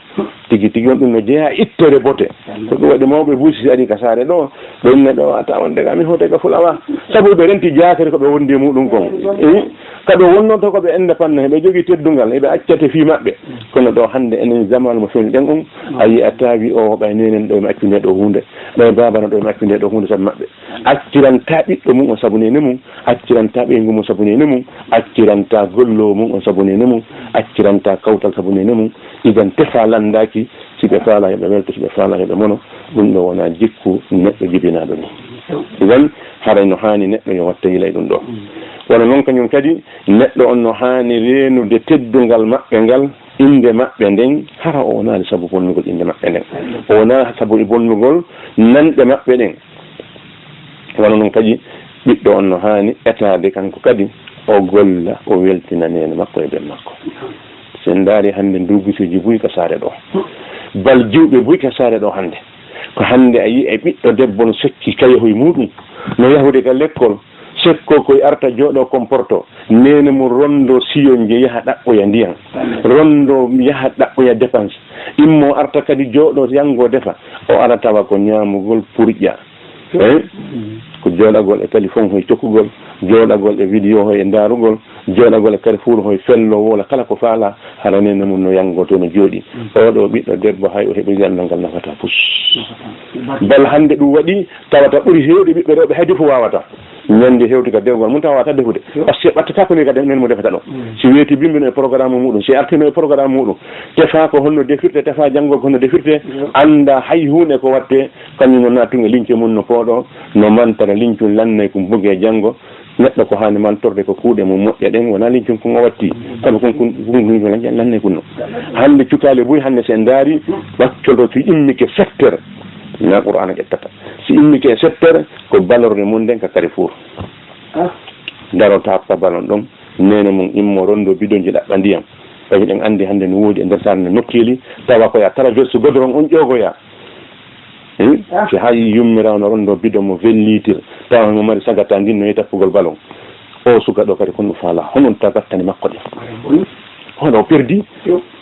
Tigi tigi on ɗum no jeyaa ittere bote. Ko ɗum waɗi mawɓe buusi si ari ka saare ɗo, ɓe inna ɓe wata wonde ka min hote ka fulawa. Sabu ɓe renti jaakere ko ɓe wondi e muɗum kon. Eh, ka ɓe wonnoto ko ɓe indépendant, heɓe jogii teddungal, heɓe accate fii maɓɓe. Kono ɗo hannde enen zamanu mo fewni ɗen on, a yi'ataa wi o ɓay nenen ɗo e mi accu nde ɗo huunde, ɓay baaba no ɗo e mi accu nde ɗo huunde sabu maɓɓe. Acciranta ɓiɗɗo mum on sabu neene mum, acciranta ɓeyngu mum sabu neene mum, acciranta golloowo mum on sabu neene mum, acciranta kawtal sabu neene mum. Idan tefa lanndaaki, si ɓe faalaa yo ɓe welto, si ɓe faalaa yo ɓe mono. Ɗum ɗo wonaa jikku neɗɗo jibinaaɗo ni. Idan haray no haani neɗɗo yo watta yila e ɗum ɗo. Wano non kañum kadi, neɗɗo on no haani reenude teddungal maɓɓe ngal, innde maɓɓe nden, hara o wonaali sabu bonnugol innde maɓɓe nden. O wonaa sabu e bonnugol nanɗe maɓɓe ɗen. Wano non kadi, ɓiɗɗo on no haani etaade kanko kadi, o golla, o weltina neene makko e ben makko. Si en ndaari hannde ndugusuuji buy ka saare ɗo. Bal jiwɓe buy ka saare ɗo hannde. Ko hannde a yi'ay ɓiɗɗo debbo no sokki kayehoy muɗum, no yahude ka lekkol, sekko koy arta jooɗo comporto, neene mum rondo siyo nje yaha ɗaɓɓoya ndiyan, rondo yaha ɗaɓɓoya dépense, immo arta kadi jooɗo yango defa, o ara tawa ko ñaamugol purƴa. Eh? Ko jooɗagol e téléphone hoy cokkugol, jooɗagol e vidéo hoy e ndaarugol, jooɗagol e Carrefour hoy fello woola kala ko faala, hara neene mum no yango to no jooɗi. Oɗo ɓiɗɗo debbo hay o heɓi gandal ngal nafata pus. Bal hannde ɗum waɗi tawata ɓuri heewde ɓiɓɓe rewɓe hay defu waawata. Ñande hewti ka dewgal mum tawa waawata defude. Par ce que ɓattata ko ni ka neene mum defata ɗum. Si weeti bimbi no e programme muɗum, si artino e programme muɗum, tefa ko honno defirte, tefa janngo ko honno defirte, annda hay huunde ko watte, kañum no naatun e lince mum no pooɗo, no mantara lincun lannay kun buge janngo. Neɗɗo ko haani mantorde ko kuuɗe mum moƴƴa ɗen, wonaa lincun kun o watti. Sabu kun, kun, kun, kun, kun lannay kun no. Hannde cukaale buy, hannde si en ndaari, ɓaccoto si immike sept heures, na Qur'aana ƴettata. Si immike e sept heures, ko balorde mum nden ka Carrefour. Darota ka balon ɗon, neene mum immo rondo bidonji ɗaɓɓa ndiyam. Tawi hiɗen anndi hannde no woodi e nder saare nde nokkeeli, tawa ko ya traverse goudron on ƴoogoya. Hmm? Si hay yummiraawo no rondo bidon mo vingt litres, tawa mo mari sagata ndin no yehi tappugol balon. O suka ɗo kadi kon ɗum faala. Hono ta battane makko ɗen? Hono o perdi?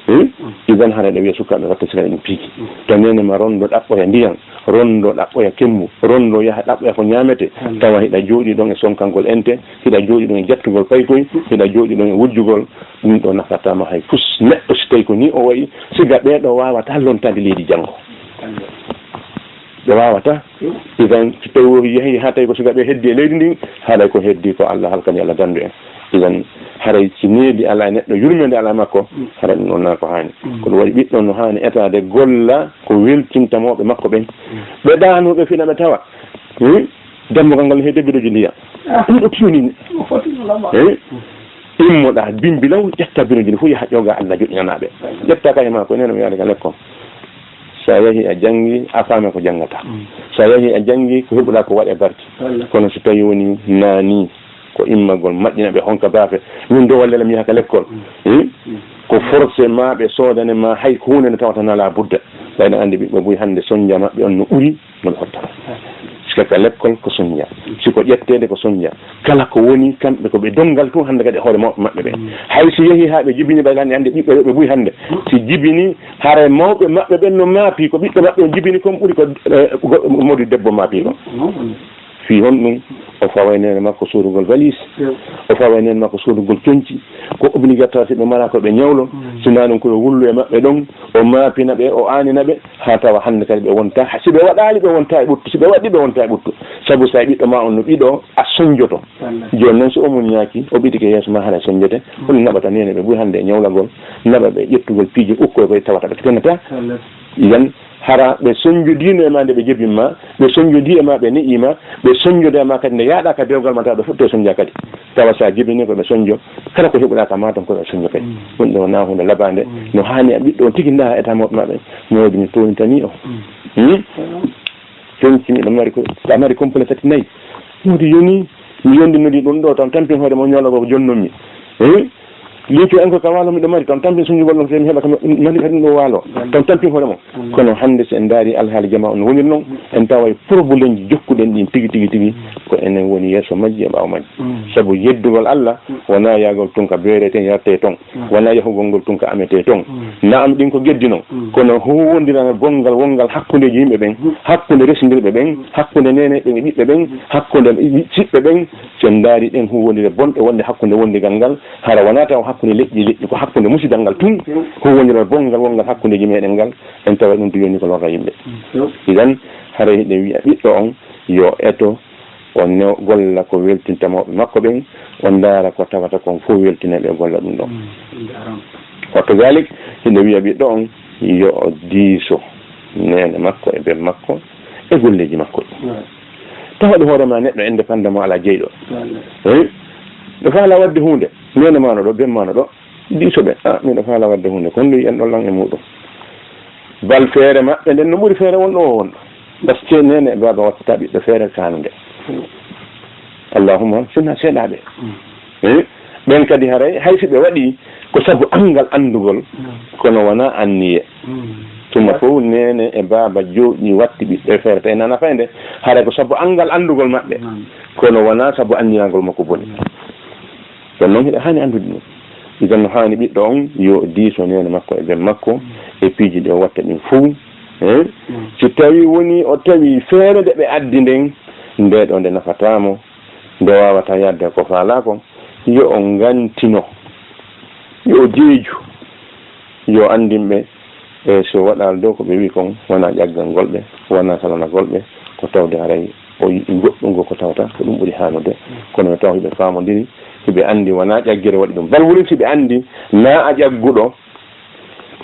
Hmm? Idan hara ɗe wiya sukaaɓe watta sika ɗum piiji. To neene ma rondo ɗaɓɓoya ndiyan, rondo ɗaɓɓoya kemmu, rondo yaha ɗaɓɓoya ko ñaamete, tawa hiɗa jooɗi ɗon e sonkangol ente, hiɗa jooɗi ɗon e jattugol paykoy, hiɗa jooɗi ɗon e wujjugol, ɗum ɗo nafataama hay fus. Neɗɗo si tawi ko ni o wayi, siga ɓee ɗo waawata lontaade leydi janngo. Ɓe waawataa. Idan, so tawi o yehi haa tawi ko suka ɓe heddi e leydi ndin, haɗay ko heddi ko Allah halkani, Allah dandu en. Idan, haray si needi alaa e neɗɗo, yurmeende alaa e makko, haray ɗum wonaa ko haani. Ko ɗum waɗi ɓiɗɗo no haani etaade golla ko weltinta mawɓe makko ɓen. Ɓe ɗaano ɓe fina ɓe tawa. Hmm? Dammugal ngal no heewi debbi ɗo ndiyam. Ɗum ɗo tiyoni ni. Eh? Immoɗaa, bimbi law, ƴetta biro jini fof, yaha ƴooga Allah joɗɗinanaa ɓe. Ƴetta kay ma ko nene mi yaade ka lekkol. So a yahi a janngi, a faama ko janngata. So a yahi a janngi, ko heɓuɗaa ko waɗe barki. Kono so tawi woni naani, ko immagol, maƴƴina ɓe honka baafe. Min do walle mi yaha ka lekkol. Eh? Ko forcé ma ɓe soodane ma hay ko huunde nde tawata nala budda. Ɓayno anndi ɓiɓɓe buy hannde sonja maɓɓe on no ɓuri. Mon hotta. Si ko ka lekkol ko sonja. Si ko ƴetteede ko sonja. Kala ko woni kamɓe ko ɓe donngal tun hannde kadi e hoore mawɓe maɓɓe ɓe. Hay si yehi haa ɓe jibini ɓayde hannde, hannde ɓiɓɓe ɓe ɓuri hannde. Si jibini haray mawɓe maɓɓe ɓen no maapi ko ɓiɗɗo maɓɓe on jibini kon ɓuri ko, eh, go-, modi debbo maapi kon. Fii honɗum? O faway neene makko soodugol valise. O faway neene makko soodugol conci. Ko obligatoire si ɓe mara ko ɓe ñawlo. Si naa ɗum ko yo wullu e maɓɓe ɗon, o maapina ɓe, o aanina ɓe, haa tawa hannde kadi ɓe wonta. Si ɓe waɗaali ɓe wonta e ɓuttu, si ɓe waɗi ɓe wonta e ɓuttu. Sabu so a ɓiɗɗo ma on no ɓiɗo, a sonjoto. Jooni noon so o muññaaki, o ɓitike yeeso ma hara sonjote. Holi naɓata neene ɓe buy hannde e ñawlagol, naɓa ɓe ƴettugol piiji ukkoy koy tawata ɓe tenata. Idan, hara ɓe sonjodiino e ma nde ɓe jebin ma, ɓe sonjodii e ma, ɓe ne'ii ma, ɓe sonjoda e ma kadi nde yaaɗa ka dewgal ma, tawa ɓe fuɗɗo sonja kadi. Tawa sa jebini ko ɓe sonjo, kala ko heɓuɗa ka ma ton ko ɓe sonjo kadi. Ɗum ɗo wona huunde labaande, no haani a ɓiɗɗo on tigi nda eta mawɓe maɓɓe, mawɓe no toñtani o. Hmm? Toñci miɗo mari ko, a mari complet tati nayi. Woodi yoni, mi yondinodi ɗum ɗo, tan tampin hoore mo ñoolo ko jonnumi. Eh? Linco en ko ka waalo miɗo mari, tan tampin suñugol ɗon, mi heɓa kam mari kadi ɗo waalo. Tan tampin hoore mo. Kono hannde so en ndaari alhaali jamaa on no woniri noon, en taway problème ji jokkuɗen ɗin tigi, tigi, tigi, ko enen woni yeeso majji e ɓaawo majji. Sabu yeddugol Allah wonaa yaagol tun ka beereten, yarte ton. Wonaa yahugol ngol tun ka amete ton. Naam, ɗin ko geddi non. Kono huwondiral gonngal wonngal hakkundeji yimɓe ɓen, hakkunde resindirɓe ɓen, hakkunde neneɓe ɓen e ɓiɓɓe ɓen, hakkunde siɓɓe ɓen, so en ndaari ɗen huwondire bonɗe wonde hakkunde wondigal ngal, hara wonaa taw hakkunde leƴƴi leƴƴi, ko hakkunde musidal ngal tun, huwondiral gonngal wonngal hakkundeji meɗen ngal, en tawa ɗum to yoni ko lorra yimɓe. Idan, haray hiɗen wi'a ɓiɗɗo on yo eto, o new-, golla ko weltinta mawɓe makko ɓen, o ndaara ko tawata kon fof weltina ɓe, o golla ɗum ɗon. Wa kadalik, hiɗen wi'a ɓiɗɗo on yo o diiso neene makko e ben makko e golleeji makko ɗi. Tawa ɗo hoore ma neɗɗo indépendamment alaa jeyɗo. Eh? Ɗo faala waɗde huunde, neene ma no ɗo, ben ma no ɗo. Diiso ɓe, "Ah, miɗo faala waɗde huunde, kono ɗum yiyan ɗon lan e muɗum." Bal feere maɓɓe nden no ɓuri feere wonɗo o wonɗo. Parce que neene e baaba wattata ɓiɗɗo feere kaanunde. Allahumma, sinaa seeɗaaɓe. Eh? Ɓen kadi haray, hay si ɓe waɗi ko sabu anngal anndugol, kono wonaa anniye. Tuma fof neene e baaba jooɗi watti ɓiɗɗo e feere, tawi nana fayde, haray ko sabu anngal anndugol maɓɓe. Kono wonaa sabu anndinagol makko boni. Kono noon hiɗa haani anndude ɗum. Idan no haani ɓiɗɗo on yo diiso neene makko e ben makko e piiji ɗi o watta ɗin fof. Eh? Si tawi woni o tawi feere nde ɓe addi nden, nde ɗo nde nafataa mo, nde waawata yaadde ko faalaa kon, yo o ngantino, yo o jeeju, yo anndin ɓe, e so waɗaali ɗo ko ɓe wi'i kon wonaa ƴaggangol ɓe, wonaa salanagol ɓe, ko tawde haray o yiɗi goɗɗum ngo ko tawata ko ɗum ɓuri haanude. Kono yo taw hiɓe faamondiri, hiɓe anndi wonaa ƴaggere waɗi ɗum. Bal woni si ɓe anndi na a ƴagguɗo,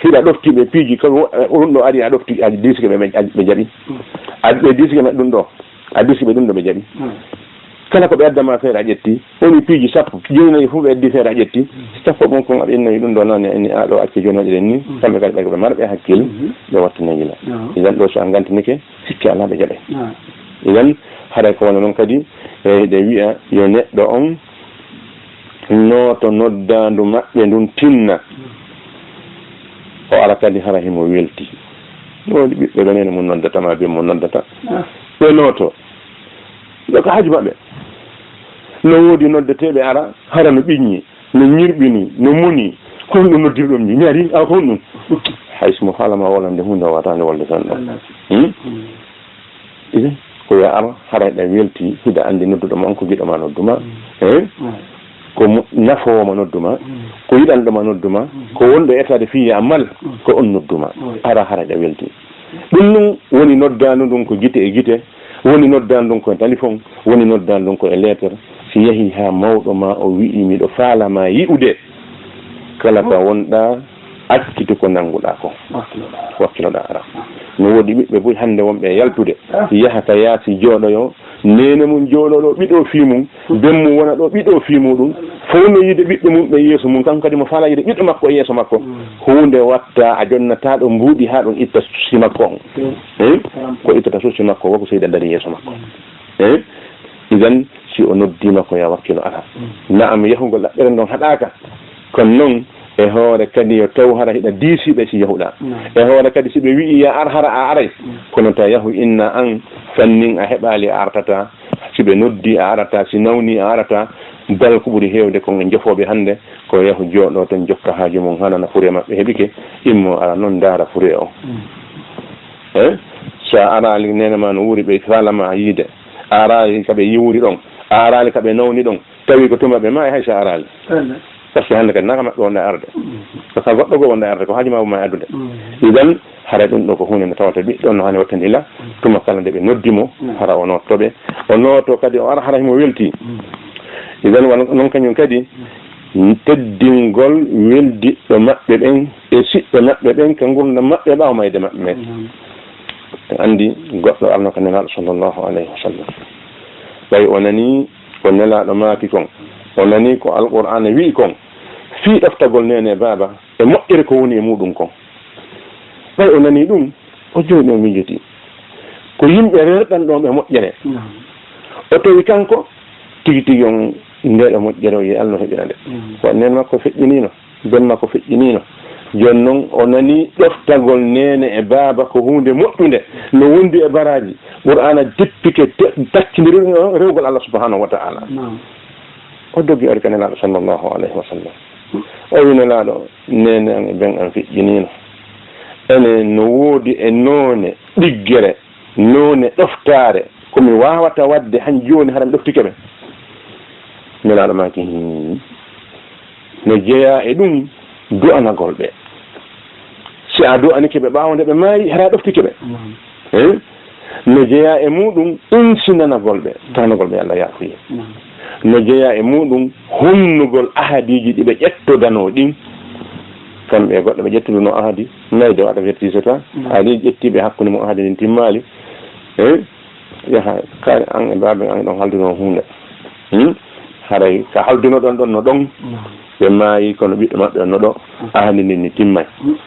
hiɗa ɗofti ɓe piiji, ko wo-, ɗum ɗo ari a ɗofti, a diisike ɓe, ɓe, ɓe jaɓi. A, ɓe diisike ɓe ɗum ɗo, a diisike ɓe ɗum ɗo, ɓe jaɓi. Kala ko ɓe adda ma feere a ƴetti, woni piiji sappo, jeenayi fof ɓe addi feere a ƴetti, sappo ɓon kon aɗa innoyi ɗum ɗo nane, a inni a ɗo acce jooni waɗiren ni, kamɓe kadi ɓay ko ɓe marɓe hakkil, ɓe wattana yila. Idan ɗo so a ngantinike, sikke alaa ɓe jaɓay. Idan haray ko wona noon kadi, e, hiɗe wi'a yo neɗɗo on nooto noddaandu maɓɓe ndun tinna. O ara kadi hara himo welti. Ɗo waɗi ɓiɓɓe ɓe nene mo noddata ma ben mo noddata. Ɓe nooto. Ɗo ko haaju maɓɓe. No woodi noddeteeɓe ara, hara no ɓiññi, no ñirɓini, no moni. Ko honɗum noddirɗon mi? Mi ari, awa ko honɗum? Hay so mo faala ma wolande huunde, o waawata nde wolde tan ɗon. Hmm? Idan, ko yo ar, hara hiɗa welti, hiɗa anndi nodduɗo ma on ko giɗo ma noddu ma. Eh? Ko mo nafoowo ma noddu ma, ko yiɗanɗo ma noddu ma, ko wonɗo e etaade fii ya mal, ko on noddu ma. Ara, hara hiɗa welti. Ɗum ɗum woni noddaandu ndun ko gite e gite, woni noddaandu ndun ko e téléphone, woni noddaandu ndun ko e lettre. Si yahii haa mawɗo maa o wi'i, "Miɗo faala maa yi'ude," kala ka wonɗaa, accitu ko nannguɗaa ko, wakkiloɗaa ara. No woodi ɓiɓɓe buy hannde wonɓe e yaltude, yaha ka yaasi jooɗoyoo, neene mum jooɗoo ɗoo ɓiɗo fii mum, ben mum wona ɗoo ɓiɗo fii muɗum, fow no yiide ɓiɓɓe mum ɓe yeeso mum, kanko kadi mo faala yiide ɓiɗɗo makko e yeeso makko. Huunde watta a jonnataa ɗo mbuuɗi haa ɗon itta suusi makko on. Eh? Ko ittata suusi makko, woko seyda dari yeeso makko. Eh? Idan, si o noddiima ko ya wakkilo alaa. Na'am, yahugol ɗaɓɓere ndon haɗaaka. Kono non, e hoore kadi yo taw hara hiɗa diisii ɓe si yahuɗaa. E hoore kadi si ɓe wi'ii ya ar hara a aray. Kono ta yahu inna an fannin a heɓaali a artataa. Si ɓe noddii a arataa, si nawnii a arataa. Bal ko ɓuri heewde kon e jofooɓe hannde, ko yahu jooɗoo ton jokka haaju mum, hanana fure maɓɓe heɓike, immoo ara non ndaara fure o. Eh? So a araali neene maa no wuuri ɓe faala maa yiide. A araali ka ɓe yiwri ɗon. A araali ka ɓe nawni ɗon. Tawi ko tuma ɓe maayi hay so a araali. Parce que hannde kadi naka maɓɓe wonda arde. Ko ka goɗɗo goo wonda arde, ko haaju maa wumma e addude. Idan, hara ɗum ɗo ko huunde nde tawata ɓiɗɗo no haani wattandi la, tuma kala nde ɓe noddi mo, hara o nootto ɓe. O nooto kadi o ara hara himo weltii. Idan, wano non kañum kadi, teddingol weldiɗɗo maɓɓe ɓen e siɓɓe maɓɓe ɓen ka ngurndan maɓɓe ɓaawo mayde maɓɓe men. En anndi goɗɗo arno ka Nelaaɗo sallallahu alayhi wa sallam. Ɓay o nanii ko Nelaaɗo maaki kon, o nanii ko Alqur'aana wi'i kon, fii ɗoftagol neene e baaba e moƴƴere ko woni e muuɗum kon. Ɓay o nanii ɗum, o jooɗii o miijotii. Ko yimɓe rerɗan ɗon e moƴƴere. O tawi kanko, tigi tigi on, nde ɗo moƴƴere o yi'al no heɓira nde. Ko neen makko feƴƴiniino. Ben makko feƴƴiniino. Jooni non, o nanii ɗoftagol neene e baaba ko huunde moƴƴunde, no wondi e baraaji. Qur'aana jippike te-, taccindiri ɗum e rewgol Allah subhanahu wa ta'ala. O doggi ari ka Nelaaɗo sallallahu alayhi wa sallam. O wi, "Nelaaɗo, neene an e ben an feƴƴiniino. Ene no woodi e noone ɗiggere, noone ɗoftaare, ko mi waawata waɗde han jooni hara mi ɗoftike ɓe?" Nelaaɗo maaki, "Hii." No jeyaa e ɗum du'anagol ɓe. Si a du'anike ɓe ɓaawo nde ɓe maayi, hara a ɗoftike ɓe. Eh? No jeyaa e muuɗum insinanagol ɓe, tawnagol ɓe Allah yaafuye. No jeyaa e muuɗum hunnugol ahadiiji ɗi ɓe ƴettodanoo ɗin. Kamɓe e goɗɗo ɓe ƴettudunoo ahadi, nayi de o avertise ta. Ahadiiji ƴettiiɓe hakkunde mum ahadi ndin timmaali. Eh? Yaha, kaari an e baaben an ɗon haldunoo huunde. Hmm? Haray ka haldunoɗon ɗon no ɗon, ɓe maayi kono ɓiɗɗo maɓɓe on no ɗo, ahadi ndin ni timmay.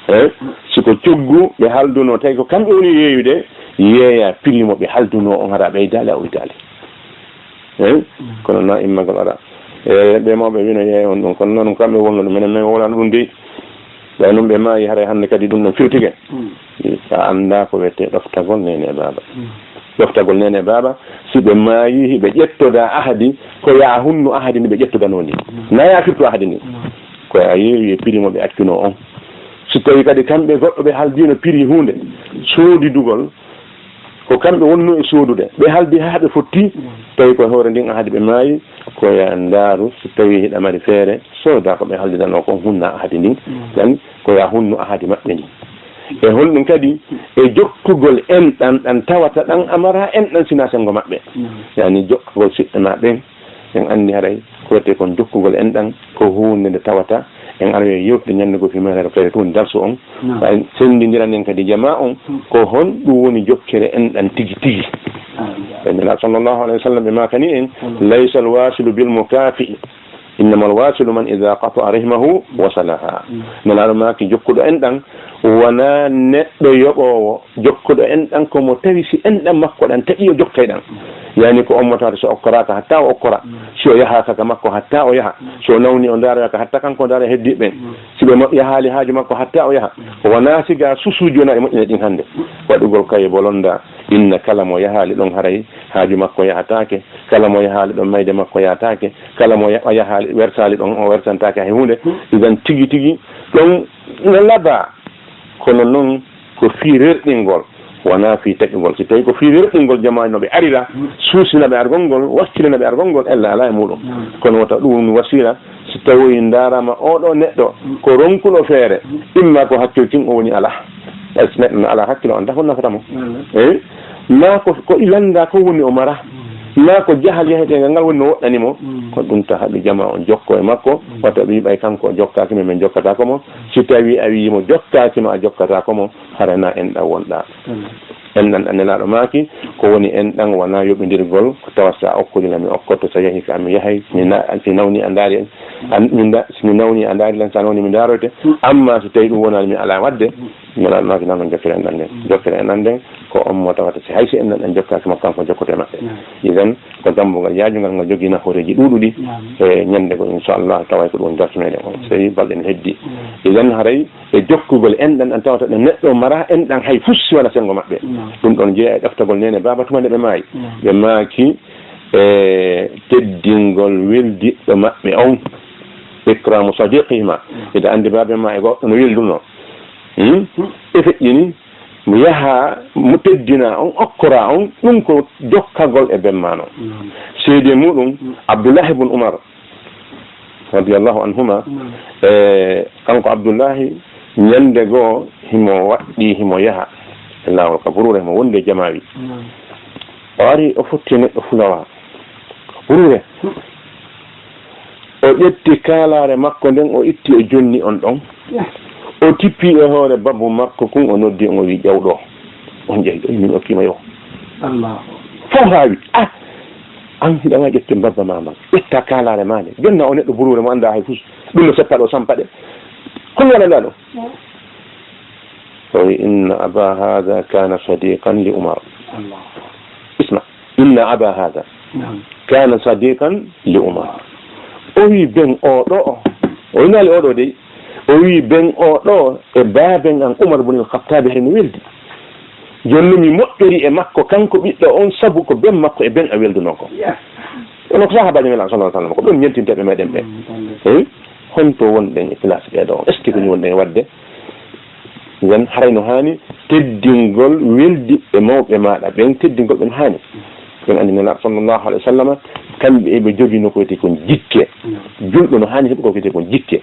Eh? Si ko coggu ɓe haldunoo, tawi ko kamɓe woni yeeyude, yeeya piri mo ɓe haldunoo on, hara ɓeydaali a uytaali. Eh? Kono na immagol ara. E ɓe mawɓe wino yeeya on ɗum, kono noon kamɓe wonno ɗum, minen min wonano ɗum dey. Ɓay ɗum ɓe maayi, haray hannde kadi ɗum ɗon firtike. A anndaa ko wiyetee ɗoftagol neene e baaba. Ɗoftagol neene e baaba, si ɓe maayi, hiɓe ƴettoda ahadi, ko yaa hunnu ahadi ndi ɓe ƴettodanoo ndi. Na yaa firtu ahadi ndi. Ko a yeewi e piri mo ɓe accunoo on. Si tawi kadi kamɓe goɗɗo ɓe haldiino piri huunde, soodidugol, ko kamɓe wonnoo e soodude, ɓe haldi haa ɓe fotti, tawi ko e hoore ndin ahadi ɓe maayi, ko yaa ndaaru, si tawi hiɗa mari feere, sooda ko ɓe haldidanoo kon, hunna ahadi ndin. Ɗan ko yaa hunnu ahadi maɓɓe ndin. E honɗum kadi? E jokkugol enɗan ɗan tawata ɗan a maraa enɗan sinaa senngo maɓɓe. Yani jokkugol siɓɓe maa ɓen, en anndi haray ko wiyetee kon jokkugol enɗan ko huunde nde tawata en aroyay yewtude ñannde goo fii mayre kayre tun darsu on. Ɓay senndindiranen kadi jamaa on, ko honɗum woni jokkere enɗan tigi tigi? Ɓay Nelaaɗo sallallahu alayhi wa sallam ɓe maakani en, "Laysa al-wasilu bil mukafi'i, innamal wasilu man idha qata'a rahimahu wasalaha." Nelaaɗo maaki jokkuɗo enɗan wonaa neɗɗo yoɓoowo, jokkuɗo enɗan ko mo tawi si enɗan makko ɗan taƴii o jokkay ɗan. Yani ko on mo tawata si okkoraaka hatta o okkora, si o yahaaka ka makko hatta o yaha, si o nawni o ndaarayaka hatta kanko o ndaara heddiiɓe ɓen, si ɓe mo-, yahaali haaju makko hatta o yaha. Wonaa siga susuuji wonaa e moƴƴude ɗin hannde. Waɗugol kaye bolonda, inna kala mo yahaali ɗon haray haaju makko yahataake, kala mo yahaali ɗon mayde makko yahataake, kala mo ya-, yahaali, wertaali ɗon, o wertantaake hay huunde. Idan tigi tigi ɗon no labaa, kono non ko fii rerɗingol, wonaa fii taƴugol. Si tawi ko fii rerɗingol jamaa no ɓe arira, suusina ɓe argol ngol, wakkilina ɓe argol ngol, ella alaa e muuɗum. Kono wota ɗum wasiila, si tawoyi ndaarama oo ɗoo neɗɗo ko ronkuɗo feere, imma ko hakkil kin o woni alaa. Est-ce que neɗɗo no alaa hakkilo, on tan ko nafata mo? Eyi. Maa ko, ko i lannda ko woni o mara. Maa ko jahal yaheteegal ngal woni no woɗɗani mo. Ko ɗum ta haɗi jama on jokko e makko. Wata ɓe ɓay kanko o jokkaaki, men, men jokkataako mo. Si tawi a wii mo jokkaaki ma, a jokkataako mo, hara na enɗan wonɗa. Enɗan ɗan Nelaaɗo maaki, ko woni enɗan wonaa yoɓindirgol, ko tawa sa okkude lan mi okkotto, sa yahi ka mi yahay, mi na-, si nawni a ndaari, an, mi nda-, si mi nawni a ndaari lan, sa nawni mi ndaaroyte. Amma si tawi ɗum wonaani mi alaa waɗde, Nelaaɗo maaki nan on jokkere enɗan nden. Jokkere enɗan nden, ko on mo tawata si hay si enɗan ɗan jokkaaki mo, kanko jokkoto e maɓɓe. Idan, ko dammbugal yaajungal ngal jogii nafooreeji ɗuuɗuɗi. E ñande goo, inchallah, taway ko ɗum dartunoyɗen on. Sey balɗe no heddi. Idan haray e jokkugol enɗan ɗan tawata ɗan neɗɗo mara enɗan hay fus si wona senngo maɓɓe. Ɗum ɗon jeyaa e ɗoftagol neene baaba tuma nde ɓe maayi. Ɓe maaki e teddingol weldiɗɗo maɓɓe on. Ikramu sadiqihima. Hiɗa anndi baaba ma e goɗɗo no weldunoo. Hmm? E feƴƴini, mo yaha, mo teddina on, okkora on, ɗum ko jokkagol e ben ma non. Seede muɗum, Abdullahi ibn Umar, radiyallahu anhuma, e kanko Abdullahi, ñande goo, himo waɗɗi, himo yaha e laawol ka buruure, himo wondi e jamaawi. O ari, o fotti e neɗɗo fulawa. Buruure. O ƴetti kaalaare makko nden, o itti, o jonni on ɗon. O tippi e hoore babu makko kun, o noddi on, o wi, "Ƴew ɗoo." On ƴeewi ɗo, min okkima yo. Fof haawi. Ah! An hiɗa waawi ƴettude mbabba ma man. Ƴetta kaalaare ma nde. Jonna o neɗɗo buruure mo anndaa hay fus. Ɗum no seppa ɗo, sampa ɗe. Hol waɗanɗaa ɗum? O wi, "Inna aba hada kana sadiqan li Umar." Isma. "Inna aba hada kana sadiqan li Umar." O wi, "Ben oo ɗoo," o inaali oo ɗoo dey, o wi, "Ben oo ɗoo e baaben an Umar ibn al-Khattab hari no weldi. Jooni mi moƴƴori e makko, kanko ɓiɗɗo on, sabu ko ben makko e ben a weldunoo ko." Onon ko sahaabaajo Nelaaɗo sallallahu alaihi wasallam, ko ɓen ñentinteeɓe meɗen ɓe. Eyi, honto wonɗen e place ɓee ɗoo? Est-ce que ko ni wonɗen e waɗde? Nden haray no haani teddingol weldiɓɓe mawɓe maaɗa ɓen, teddingol ɓe no haani. Ɓen anndi Nelaaɗo sallallahu alaihi wasallam, kamɓe eɓe jogii no ko wiyetee kon jikke. Julɗo no haani heɓude ko wiyetee kon jikke.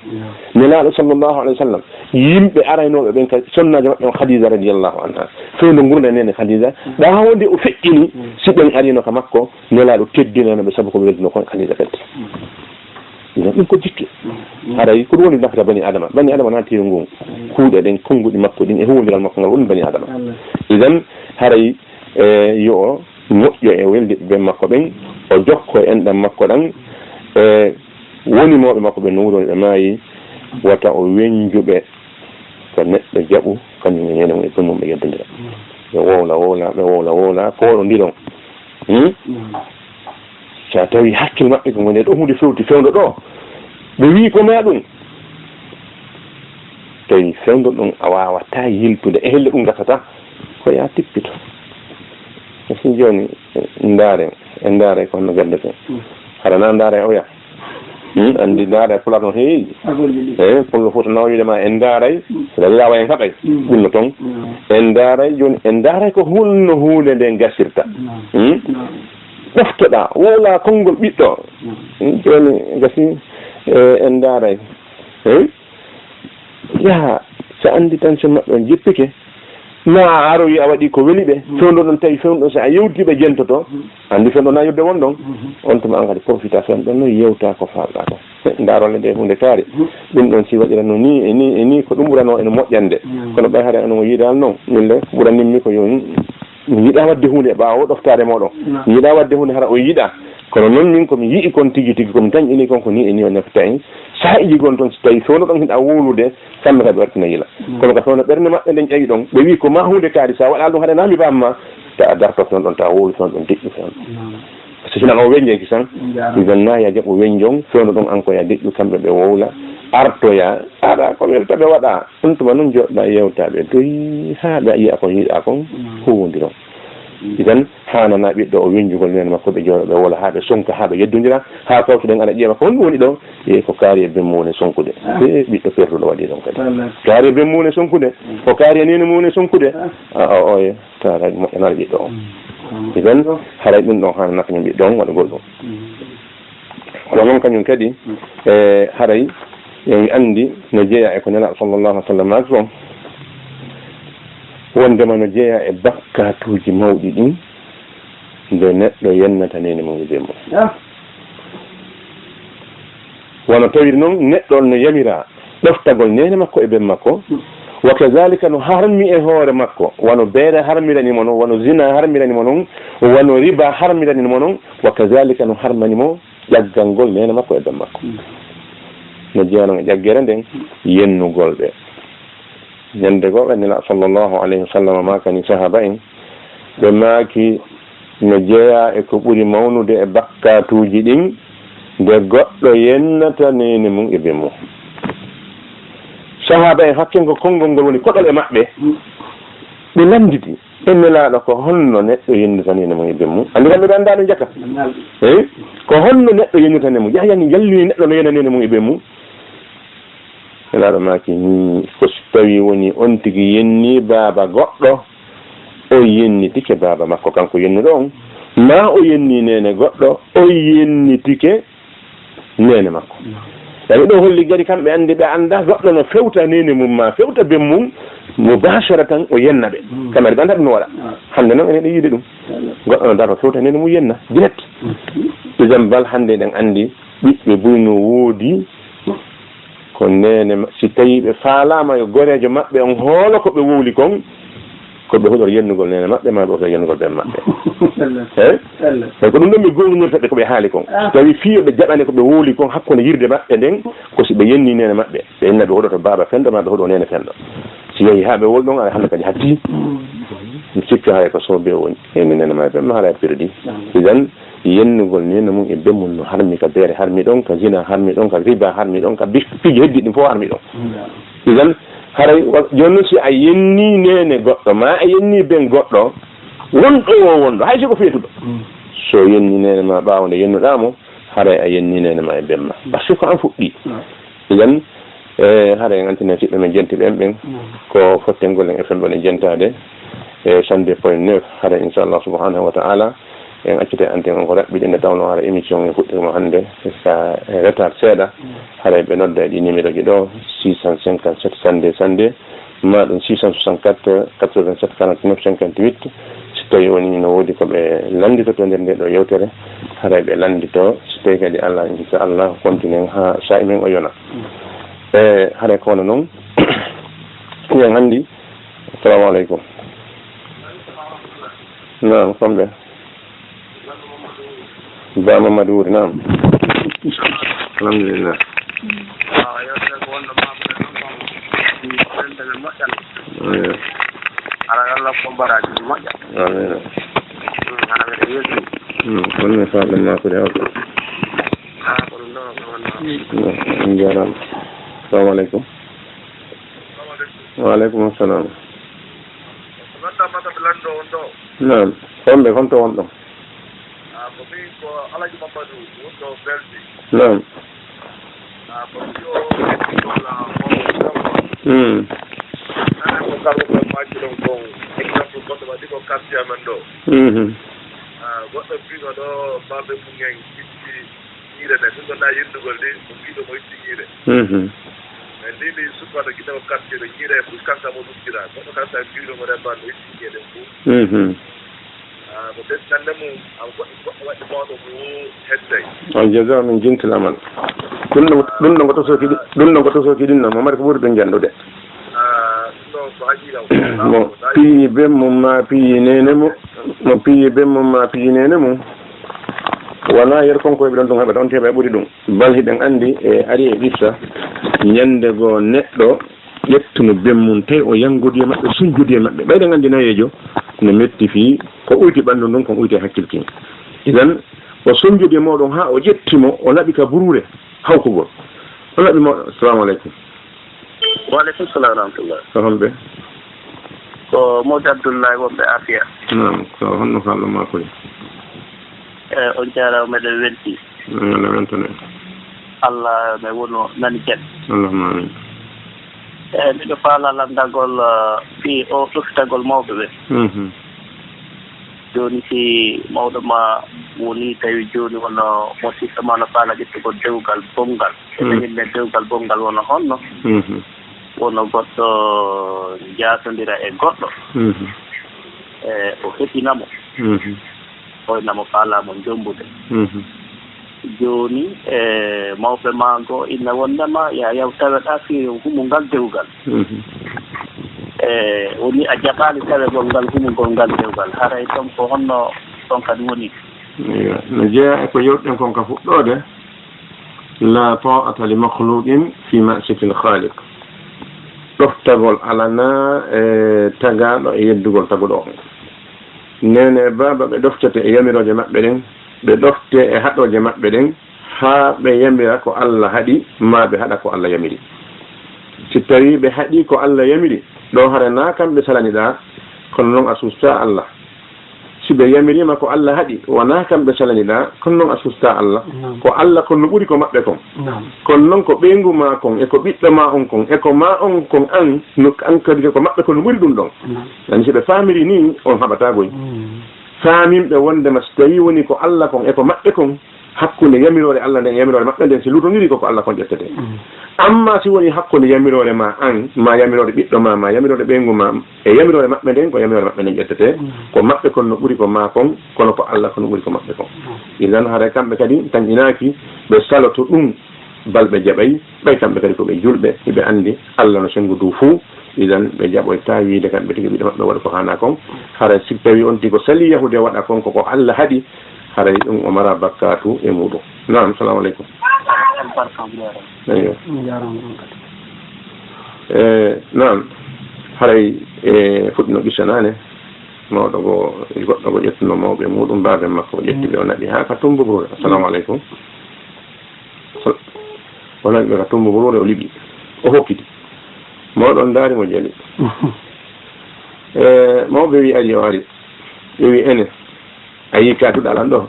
Nelaaɗo sallallahu alaihi wasallam, yimɓe araynooɓe ɓen ka sonnaajo maɓɓe on Khadija radiyallahu anha, fewndo ngurndan neene Khadija, ɓaawo nde o feƴƴini, si ɓen ariino ka makko, Nelaaɗo teddinano ɓe sabu ko ɓe weldunoo kon Khadija kadi. Ɗum ko jikke. Haray ko ɗum woni nafata bani Adama. Bani Adama naati e ngun. Kuuɗe ɗen, konnguɗi makko ɗin e huwondiral makko ngal woni bani Adama. Idan, haray, e, yo o moƴƴo e weldiɓɓe makko ɓen, o jokko e enɗan makko ɗan, e wonimooɓe makko ɓen no wuro ɓe maayi, wata o weñju ɓe. Ko neɗɗo jaɓu, kañum e neene mum e joom mum ɓe yeddondira. Ɓe wowla, wowla, ɓe wowla, wowla, kooɗondiron. Hmm? Naam. So a tawi hakkil maɓɓe ko ngoni ɗo huunde fewti fewndo ɗo, ɓe wii ko ma ɗum. Tawi fewndo ɗum a waawataa yiltude, e helle ɗum gasata, ko yaa tippito. E si jooni, ndaare, en ndaare ko honno gardete. Hmm. Hara na ndaare oya. Hmm, anndi ndaare Pulaar no heewi. Eyi, Pullo fof to nawa wiide ma en ndaaray, so tawi a wayen kaɓay. Hmm. Ɗum no toon. Hmm. En ndaaray, jooni en ndaaray ko holno huunde nden gasirta. Hmm? Hmm? Ɗoftoɗaa, wowlaa konngol ɓiɗɗo. Hmm. Hmm, jooni gasi, e, en ndaaray. Eyi? Yaha, so anndi tension maɓɓe on jippike, ma a aroyi a waɗi ko weli ɓe, hmm, fewndo ɗon tawi fewndo ɗon, so a yewti ɓe jentoto, hmm, anndi fewndo na yurde won ɗon, hmm, on tuma an kadi profita fewndo ɗon no yewta ko faalɗaa ko. He, ndaarole nde huunde kaari. Hmm. Ɗum ɗon si waɗirano ni e ni e ni, ko ɗum ɓuranoo eno moƴƴande. Hmm. Kono ɓay hare ano yiidaal noon, min le ɓuranimmi ko yo mi yiɗaa waɗde huunde e ɓaawo ɗoftaare mooɗon. Naam. Mi yiɗaa waɗde huunde hara o yiɗaa. Kono noon min ko mi yi'i kon tigi tigi, ko mi tañƴini kon ko ni e ni o nefta en. Saa'iji gon toon, si tawi fewndo ɗon hiɗa wowlude, kamɓe kadi ɓe artina yila. Mm. Kono ka fewndo ɓernde maɓɓe nden ƴawi ɗon, ɓe wi'i ko ma huunde kaari, sa waɗaa ɗum haɗa na mi bamma, ta a darto fewndo ɗon, ta a wowlu fewndo ɗon, deƴƴu fewndo. Mm. Par ce que hinan o weñjoy kisan, mi ganna ya jaɓu weñjon, fewndo ɗon an ko ya deƴƴu, kamɓe ɓe wowla, artoya, aɗa ko welta ɓe waɗa. On tuma noon jooɗoɗaa yewtaa ɓe doy haa ɓe yi'a ko yiɗaa kon, mm, huuwondiron. Mm. Idan, haananaa ɓiɗɗo o weñjugol neene makko, ɓe jooɗoo ɓe wola haa ɓe sonka, haa ɓe yeddondira, haa kawtuɗen ana ƴeewa ko honɗum woni ɗo, yehi ko kaari e ben mum woni sonkude. Ah. E ɓiɗɗo perduɗo waɗi ɗon kadi. Wallahi. Kaari e ben mum woni sonkude, mm, ko kaari e neene mum woni sonkude. Ah. A, o, oye, taara moƴƴanaare ɓiɗɗo o. Mm. Idan, haray ɗum ɗon haananaa kañum ɓiɗɗo on waɗugol ɗum. Mm. Kono noon kañum kadi, mm, e haray, yo mi anndi no jeyaa e ko Nelaaɗo sallallahu alaihi wa sallam maaki kon. Wondema no jeyaa e bakkaatuuji mawɗi ɗin, nde neɗɗo yennata neene mum e ben mum. Ah. Wano tawiri noon, neɗɗo on no yamiraa ɗoftagol neene makko e ben makko, wa kazalika no harmi e hoore makko, wano beere harmirani mo noon, wano zina harmirani mo noon, wano riba harmirani mo noon, wa kazalika no harmani mo ƴaggangol neene makko e ben makko. Mm. No jeyaa noon e ƴaggere nden, yennugol ɓe. Ñande goo, ɓe Nelaaɗo sallallahu alayhi wa sallam maakani sahaaba en, ɓe maaki, no jeyaa e ko ɓuri mawnude e bakkaatuuji ɗin, nde goɗɗo yennata neene mum e ben mum. Sahaaba en, hakkengo konngol ngol woni koɗol e maɓɓe, ɓe lannditi, e Nelaaɗo, ko honno neɗɗo yennata neene mum e ben mum? Anndi kamɓe ɓe anndaa ɗum jaka. Eyi? Ko honno neɗɗo yennata neene mum? Yahya ni jallini neɗɗo no yenna neene mum e ben mum. Nelaaɗo maaki, "Hii, ko si tawii wonii on tigi yennii baaba goɗɗo, o yennitike baaba makko kanko yennuɗo on, maa o yennii neene goɗɗo, o yennitike neene makko." Tawi ɗoo holli gari kamɓe anndi, ɓe anndaa goɗɗo no fewta neene mum maa fewta ben mum, mubaasharatan o yenna ɓe. Mm. Kamɓe ɓe anndaa ɗum no waɗa. Ah. Hannde noon enen ɗo yiide ɗum. Goɗɗo no daroo fewta neene mum yenna, direct. Mm. Idan bal hannde eɗen anndi ɓiɓɓe buy no woodi. Ko neene ma-, si tawii ɓe faalaama yo goreejo maɓɓe on hoolo ko ɓe wowli kon, ko ɓe huɗor yennugol neene maɓɓe, maa ɓe huɗor yennugol ben maɓɓe. Allah. Eh? Allah. Eyi, ko ɗum ɗon ɓe gownirta ɓe ko ɓe haali kon. Ah. Si tawii fii yo ɓe jaɓane ko ɓe wowli kon hakkunde yirde maɓɓe nden, ko si ɓe yennii neene maɓɓe, ɓe inna ɓe huɗoto baaba fenɗo, maa ɓe huɗo neene fenɗo. Si yahii haa ɓe wowli ɗon, aray hannde kadi hattii. Mm. Mi sikka hay ko soobee woni. Eyi, mi neene maa ɓe, mi haray perdi. Mm. Idan, yennugol neene mum e ben mum no harmi ka beere harmi ɗon, ka zina harmi ɗon, ka riba harmi ɗon, ka bi-, piiji heddi ɗin fof harmi ɗon. Mm. Idan, haray wa-, jooni noon si a yennii neene goɗɗo, maa a yennii ben goɗɗo, wonɗo o wonɗo, hay si ko feetuɗo. Mm. So yennii neene maa ɓaawo nde yennuɗaa mo, haray a yennii neene maa e ben maa. Parce que ko an fuɗɗii. Mm. Idan, e, hara en antenne siɓɓe men jenti ɓen ɓen, mm, ko fotten golle F M woni jentaade e cent deux point neuf. Hara inchallah subhanahu wa ta'ala, en accite antenne on ko raɓɓiɗinde, nde tawno hara émission e fuɗɗirma hannde, ka retard seeɗa. Mm. Hara ɓe nodda e ɗi numéro ji ɗo, six cent cinquante-sept cent deux cent deux, ma ɗum six cent soixante-quatre quatre-vingt-sept quarante-neuf cinquante-huit. Si tawii woni no woodi ko ɓe lannditoto nder nde ɗo yewtere, haray ɓe lanndito. Si tawii kadi alaa, inchallah, kontinen haa saa'i men o yona. E, haray ko wano non, en anndi. Assalamu aleykum. Naam, ko homɓe? Ba Mamadou Wuri, naam. Alhamdulillah. Waaw, yewtere ko wonɗo maamude noon, ko ɗum ko ɗen ɗamen moƴƴan. Eyo. Hara Allah ko baraaji moƴƴa. Amiin. Mm, hara mbiɗa weltini. Mm, kono mi faamɗo maakude o. Ah, ko ɗum ɗo, ko wonno. Mm, on njaaraama. Assalamu aleykum. Wa aleykum assalam. Ko nodda Mata Blando on ɗo. Naam. Homɓe, honto wonɗon? Ah, ko min ko Alaji Mamadou, wonɗo Belgique. Naam. Ah, ko yo wala ko. Hmm. Ah, ko Karlo ko maji ɗon kon. Exemple goɗɗo waɗi ko quartier amen ɗo. Mhm. Ah, goɗɗo biɗo ɗo, babe mum en itti ñiire nde. Ɗum ɗon na yindugol de, ko biɗo mo itti ñiire. Mhm. E ndi ndi sukkaɗo giɗo quartier ɗo ñiire, pour kanka mo ɗum jira. Goɗɗo kanka biɗo mo remban, o itti ñiire ɗen fof. Mhm. Ah, ko ɓettande mum, am goɗɗo, goɗɗo waɗi mawɗo mo hedday. Al jaza min jinsil amal. Ɗum ɗo, ɗum ɗo ko tosoki ɗi-, ɗum ɗo ko tosoki ɗin noon, mo mari ko ɓuri ɗum janndude. Ah, ɗum ɗo ko haqiiqa. Mo piyi ben mum ma piyi neene mum, mo piyi ben mum ma piyi neene mum. Wona yer konko ɓe ɗon ɗum haɓata, on teɓa e ɓuri ɗum. Bal hiɗen anndi e ari e qissa, ñande goo neɗɗo ƴettuno ben mum, tawi o yanngodii e maɓɓe, sunnjodii e maɓɓe. Ɓayde nganndi nayeejo no metti fii ko uyti ɓanndu ndun, ko uyti hakkil kin. Idan, o sunnjodii e mooɗon haa o ƴetti mo, o laɓi ka buruure hawkugol. O laɓi mo, assalamu aleykum. Wa aleykum salam wa rahmatullah. Ko homɓe? Ko Mawdi Abdullahi wonɓe Afiya. Naam, ko honno kaalɗon maa koy? Eh, on jaaraama, meɗen welti. Yo Allah weltane. Allah ne wono nani ken. Allahumma amin. Eh, miɗo faala lanndagol, eh, fii o ɗoftagol mawɓe ɓe. Mhm. Jooni si mawɗo ma woni tawi jooni wano mo siɗɗo ma no faala ƴettugol dewgal bonngal. Mhm. Ene yinne dewgal bonngal wona honno? Mhm. Kono goɗɗo jaasondira e goɗɗo, mhm, e o heɓina mo, mhm, o ina mo faalaa mo jommbude. Mhm. Jooni, e mawɓe maa ngo ina wondema ya yaw taweɗaa fii humungal dewgal. Mhm. E woni a jaɓaali tawegol ngal humungol ngal dewgal. Haray ɗon ko honno ɗon kadi woni? Eywa. No jeyaa e ko yewtuɗen kon ka fuɗɗoode, "La ta'ata li makhluqin fi ma'siyatil khaliq." Ɗoftagol alanaa e tagaaɗo e yeddugol taguɗo on. Neene e baaba ɓe ɗoftete e yamirooje maɓɓe ɗen, ɓe ɗoftee e haɗooje maɓɓe ɗen, haa ɓe yamira ko Alla haɗi, maa ɓe haɗa ko Alla yamiri. Si tawii ɓe haɗii ko Alla yamiri, ɗoo hara naa kamɓe salaniɗaa, kono non a sustaa Alla. Si ɓe yamiriima ko Alla haɗi, wonaa kamɓe salaniɗaa, kono non a sustaa Alla. Naam. Ko Alla kon no ɓuri ko maɓɓe kon. Naam. Kono non ko ɓeyngu maa kon, e ko ɓiɗɗo maa on kon, e ko maa on kon an, no, an kadi ko maɓɓe kon no ɓuri ɗum ɗon. Naam. Yani si ɓe faamiri nii, on haɓataa goy. Mm. Faaminɓe wondema si tawii woni ko Alla kon e ko maɓɓe kon, hakkunde yamiroore Alla nden e yamiroore maɓɓe nden, si lutondirii ko ko Alla kon ƴettete. Mm. Amma si woni hakkunde yamiroore maa an, maa yamiroore ɓiɗɗo maa, maa yamiroore ɓeyngu maa, e yamiroore maɓɓe nden, ko yamiroore maɓɓe nden ƴettete, mm, ko maɓɓe kon no ɓuri ko maa kon, kono ko Alla kon no ɓuri ko maɓɓe kon. Mm. Idan haray kamɓe kadi tanƴinaaki, ɓe saloto ɗum, bal ɓe jaɓay, ɓay kamɓe kadi ko ɓe julɓe, hiɓe anndi Alla no senngo dow fuu, idan ɓe jaɓoytaa wiide kamɓe tigi ɓiɗɗo maɓɓe waɗa ko haanaa kon. Haray si tawii on tigi ko salii yahude waɗa kon ko ko Alla haɗi, haray ɗum o maraa bakkaatu e muuɗum. Naam, salaamu aleykum. Albarka, Ibrahima. Eyyo. Mi jaaraama ɗon kadi. Eh, naam. Haray, eh, fuɗɗino qissa naane. Mawɗo go, goɗɗo go ƴettuno mawɓe muuɗum, baaben makko o ƴetti ɓe, o naɓi haa ka Tumbubuure. Assalamu aleykum. O naɓi ɓe ka Tumbubuure, o liɓi. O hokkiti. Mawɗo on ndaari mo jali. Eh, mawɓe wi ari, o ari. Ɓe wi ene. A yii ka duɗal an ɗo?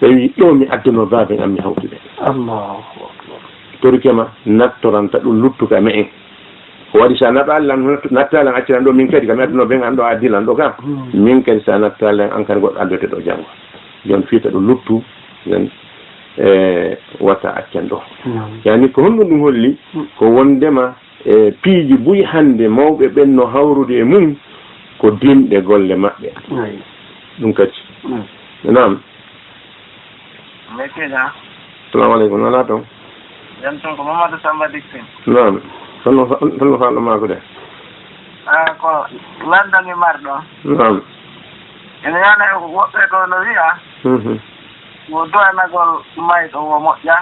Ɓe wi, ɗo mi adduno baaben an mi hawti ɓe. Allahu akbar. Torike ma nattoranta ɗum luttu ka me'en. Ko waɗi sa naɓaali lan, nattaali lan acci lan ɗo min kadi, ka mi adduno ben an ɗo a addi lan ɗo ka. Hmm. Min kadi sa nattaali lan an kadi goɗɗo addote ɗo janngo. Jon fiita ɗo luttu, jon, e, wata accen ɗo. Naam. Yani ko honɗum ɗum holli? Hmm. Ko wondema e piiji buy hannde mawɓe ɓen no hawrude e mum ko dimɗe golle maɓɓe. Ayi. Ɗum kadi. Mm. Naam. Mekkeja. Salamu aleykum, nana toon? Jam toon, ko Mamadou Samba Dikkin. Naam. Honno fa-, honno faalɗo maako de? Ah, ko lanndani marɗo. Naam. Ene yana e woɓɓe ko no wiya, mhm, wo du'anagol mayɗo wo moƴƴa.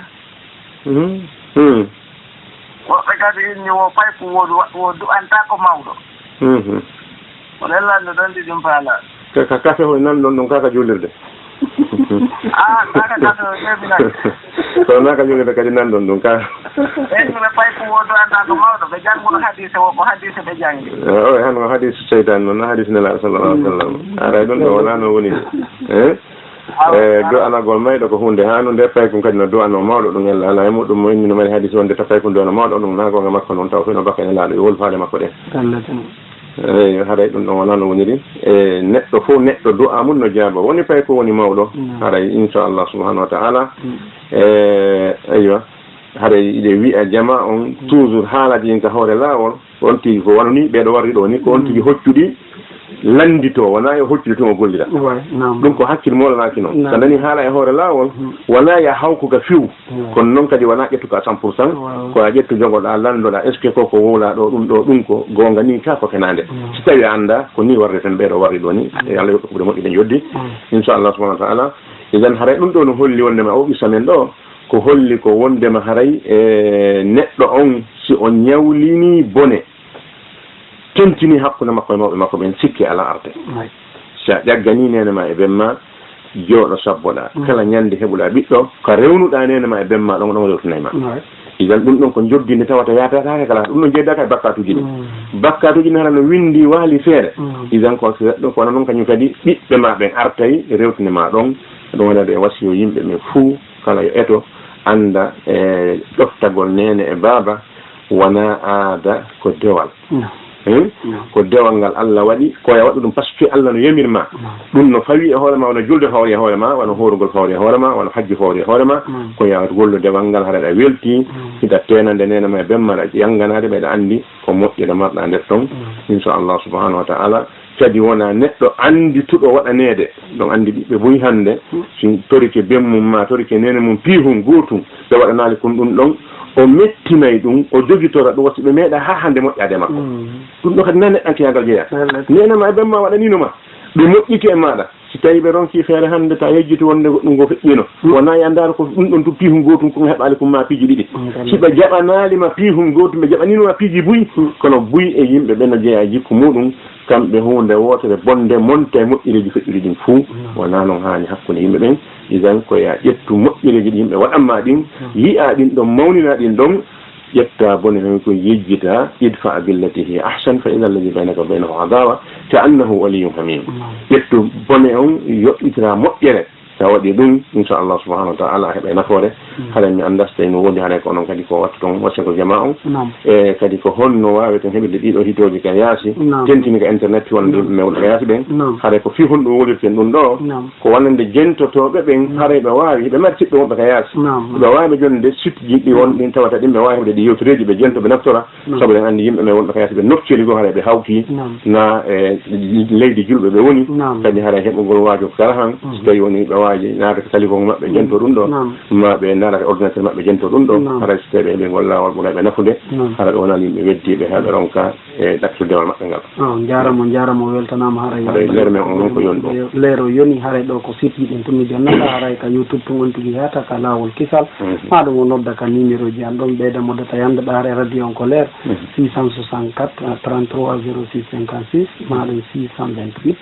Mhm. Hmm. Woɓɓe kadi inni wo payku wo du-, wo du'antaako mawɗo. Mhm. Ko ɗen lanndo ɗon ɗi ɗum faala. Ka, ka kafe hoy nan ɗon ɗum kaka juulirde. Ah, kaka kafe o tebi nan. Kono naka juulirde kadi nan ɗon ɗum ka. Ɓen ɓe payku wo du'antaako mawɗo, ɓe jannguno hadiise wo, ko hadiise ɓe janngi. Eh, o han ko hadiise seytaan noon, na hadiise Nelaaɗo sallallahu alaihi wasallam. Aray ɗum ɗo wonaa no woni. Eh? E, du'anagol mayɗo ko huunde haanunde, paykun kadi no du'anoo mawɗo ɗum, ella alaa e muɗum, mo inni no mari hadiis wonde to paykun du'anoo mawɗo ɗum, na goonga makko noon, taw fino bakka ene laaɗo e wol faale makko ɗen. Eyi, haray ɗum ɗon wonaa no woniri. E, neɗɗo fof, neɗɗo du'a mum no jaaba. Woni paykun woni mawɗo, mm, haray, inchallah subhanahu wa ta'ala. Mm. E, eywa, haray iɗe wi'a jama on, mm, toujours haalaaji ɗin ka hoore laawol. On tigi ko wano ni ɓeeɗo warri ɗo ni, ko on tigi hoccuɗi lannditoo, wonaa yo hoccude tun o gollira. Waay, naam. Ɗum ko hakkil moolanaaki noon. Naam. So nani haala e hoore laawol, hmm, wonaa ya hawku ka few. Hmm. Kono noon kadi wonaa ƴettu ka cent pour cent. Waaw. Ko a ƴettu jogoɗaa, lanndoɗaa, est-ce que ko ko wowlaa ɗo, ɗum ɗo, ɗum ko goonga ni ka ko fenaande. Hmm. Si tawi a anndaa, ko ni warri tan ɓeeɗo warri ɗo ni. Hmm. E Allah yoɓɓe ko ɓuri moƴƴude njoddi. Hmm. Inchallah subhanahu wa ta'ala. Idan haray ɗum ɗo no holli wonde ma o qissa men ɗo, ko holli ko wondema haray e neɗɗo on si o ñawlinii bone, tentinii hakkunde makko e mawɓe makko ɓen, sikke alaa arde. Waay. Si a ƴagganii neene ma e ben ma, jooɗo sabboɗaa. Mm. Kala ñande heɓuɗaa ɓiɗɗo, ka rewnuɗaa neene ma e ben ma ɗon, ɗon rewtinay ma. Waay. Idan ɗum ɗon ko njoddi ndi tawata yaatataake kala, ɗum ɗon jeydaka e bakkaatuuji ɗi. Mm. Bakkaatuuji ɗi hara no winndi waali feere. Mm. Idan ko, ko wano non kañum kadi ɓiɓɓe ma ɓen artay rewtinde ma ɗon. Ɗum waɗa ɗo e wasiyo yimɓe men fuu, kala yo eto annda e ɗoftagol neene e baaba wonaa aada, ko dewal. Mm. Ko dewal ngal Allah waɗi, ko ya waɗu ɗum parce que Allah no yamir ma. Ɗum no fawi e hoore ma, wano julde fawri e hoore ma, wano hoorugol fawri e hoore ma, wano hajju fawri e hoore ma. Ko ya gollu dewal ngal, hara ɗa welti, hiɗa tenande nene ma e bemma, ɗa yanganade ɓe, ɗa andi ko moƴƴere marɗa nder ton. Insha Allah subhanahu wa ta'ala. Kadi wona neɗɗo andituɗo waɗaneede. Ɗon andi ɓiɓɓe buy hande, si torike bemmum ma torike nene mum piihum gootum, ɓe waɗanaali kun ɗum ɗon, o mettinay ɗum, o jogitora ɗum, wasi ɓe meeɗa haa hande moƴƴaade e makko. Ɗum ɗo kadi na neɗɗankiyaagal jeyaa. Nene ma e bemma waɗanino ma, ɓe moƴƴiti e maaɗa. Si tawi ɓe ronki feere hande, ta yejjiti wonde goɗɗum ngo feƴƴino. Wona ya ndaara ko ɗum ɗon tun piihum gootum kun heɓaali kun ma piiji ɗiɗi. Si ɓe jaɓanaali ma piihum gootum, ɓe jaɓanino ma piiji buy, kono buy e yimɓe ɓe no jeyaa jikku muɗum, kamɓe huunde wootere bonde monta e moƴƴereeji feƴƴuɗi ɗin fuu. Wona non haani hakkunde yimɓe ɓen. Idan ko ya ƴettu moƴƴereeji ɗi yimɓe waɗan ma ɗin, yi'a ɗin ɗon, mawnina ɗin ɗon, ƴetta bone hen ko yejjita, idfa billati hiya ahsan fa idha alladhi baynaka wa baynahu adawa ka annahu waliyyun hamim. Ƴettu bone on, yoɓɓitira moƴƴere. Sa waɗi ɗum, insha Allah subhanahu wa ta'ala, a heɓay nafoore. Haray mi anndaa so tawi no woodi haray ko onon kadi ko wattu ton, wasi ko jama on. E kadi ko honno waaweten heɓirde ɗiɗo hitooji ka yaasi, tentini ka internet wonde yimɓe men wonɓe ka yaasi ɓen. Haray ko fii honɗum wolirten ɗum ɗo, ko wonande jentotooɓe ɓen, haray ɓe waawi, hiɓe mari siɓɓe wonɓe ka yaasi. Ɓe waawi ɓe jonde site ji ɗi won ɗin tawata ɗin, ɓe waawi heɓde ɗi yewtereeji, ɓe jento, ɓe naftora. Sabu eɗen anndi yimɓe men wonɓe ka yaasi ɓe nokkeeli goo, haray ɓe hawti na e leydi julɓe ɓe woni. Kadi haray heɓugol waaju kala han, so tawi woni ɓe waawi naata ko téléphone maɓɓe jento ɗum ɗo, ma ɓe naata ko ordinateur maɓɓe jento ɗum ɗo. Haray so tawi ɓe heɓi ngol laawol ɓuray ɓe nafude, haray ɓe wonani yimɓe weddiiɓe haa ɓe ronka e ɗaccude dewal maɓɓe ngal. On jaarama, on jaarama, o weltanaama. Haray leer men on ko yoni ɗo. Leer o yoni, haray ɗo ko site ji ɗin tun mi jonnata, haray ka YouTube tun on tigi yahata ka Laawol Kisal. Ma ɗum o nodda ka numéro ji an ɗon, ɓeyda mo data yande ɗaare radio on ko leer, six cent soixante-quatre, trente-trois zéro six cinquante-six, ma ɗum six cent vingt-huit,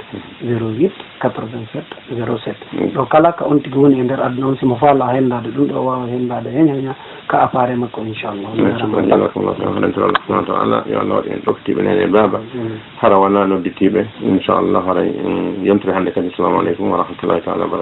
zéro huit, quatre-vingt-sept, zéro sept. Ɗo kala ka on tigi woni e nder aduna on, si mo faala henndaade ɗum ɗo, o waawa henndaade heen, heen, ka appareil makko, inchallah. Merci beaucoup. Jazakumullahu khairan. Haɗen Allah subhanahu wa ta'ala, yo Allah waɗu en ɗoftiiɓe nene e baaba. Hara wona nodditiiɓe, inchallah, haray, mm, yontere hannde kadi. Assalamu aleykum wa rahmatullahi ta'ala wa barakatuh.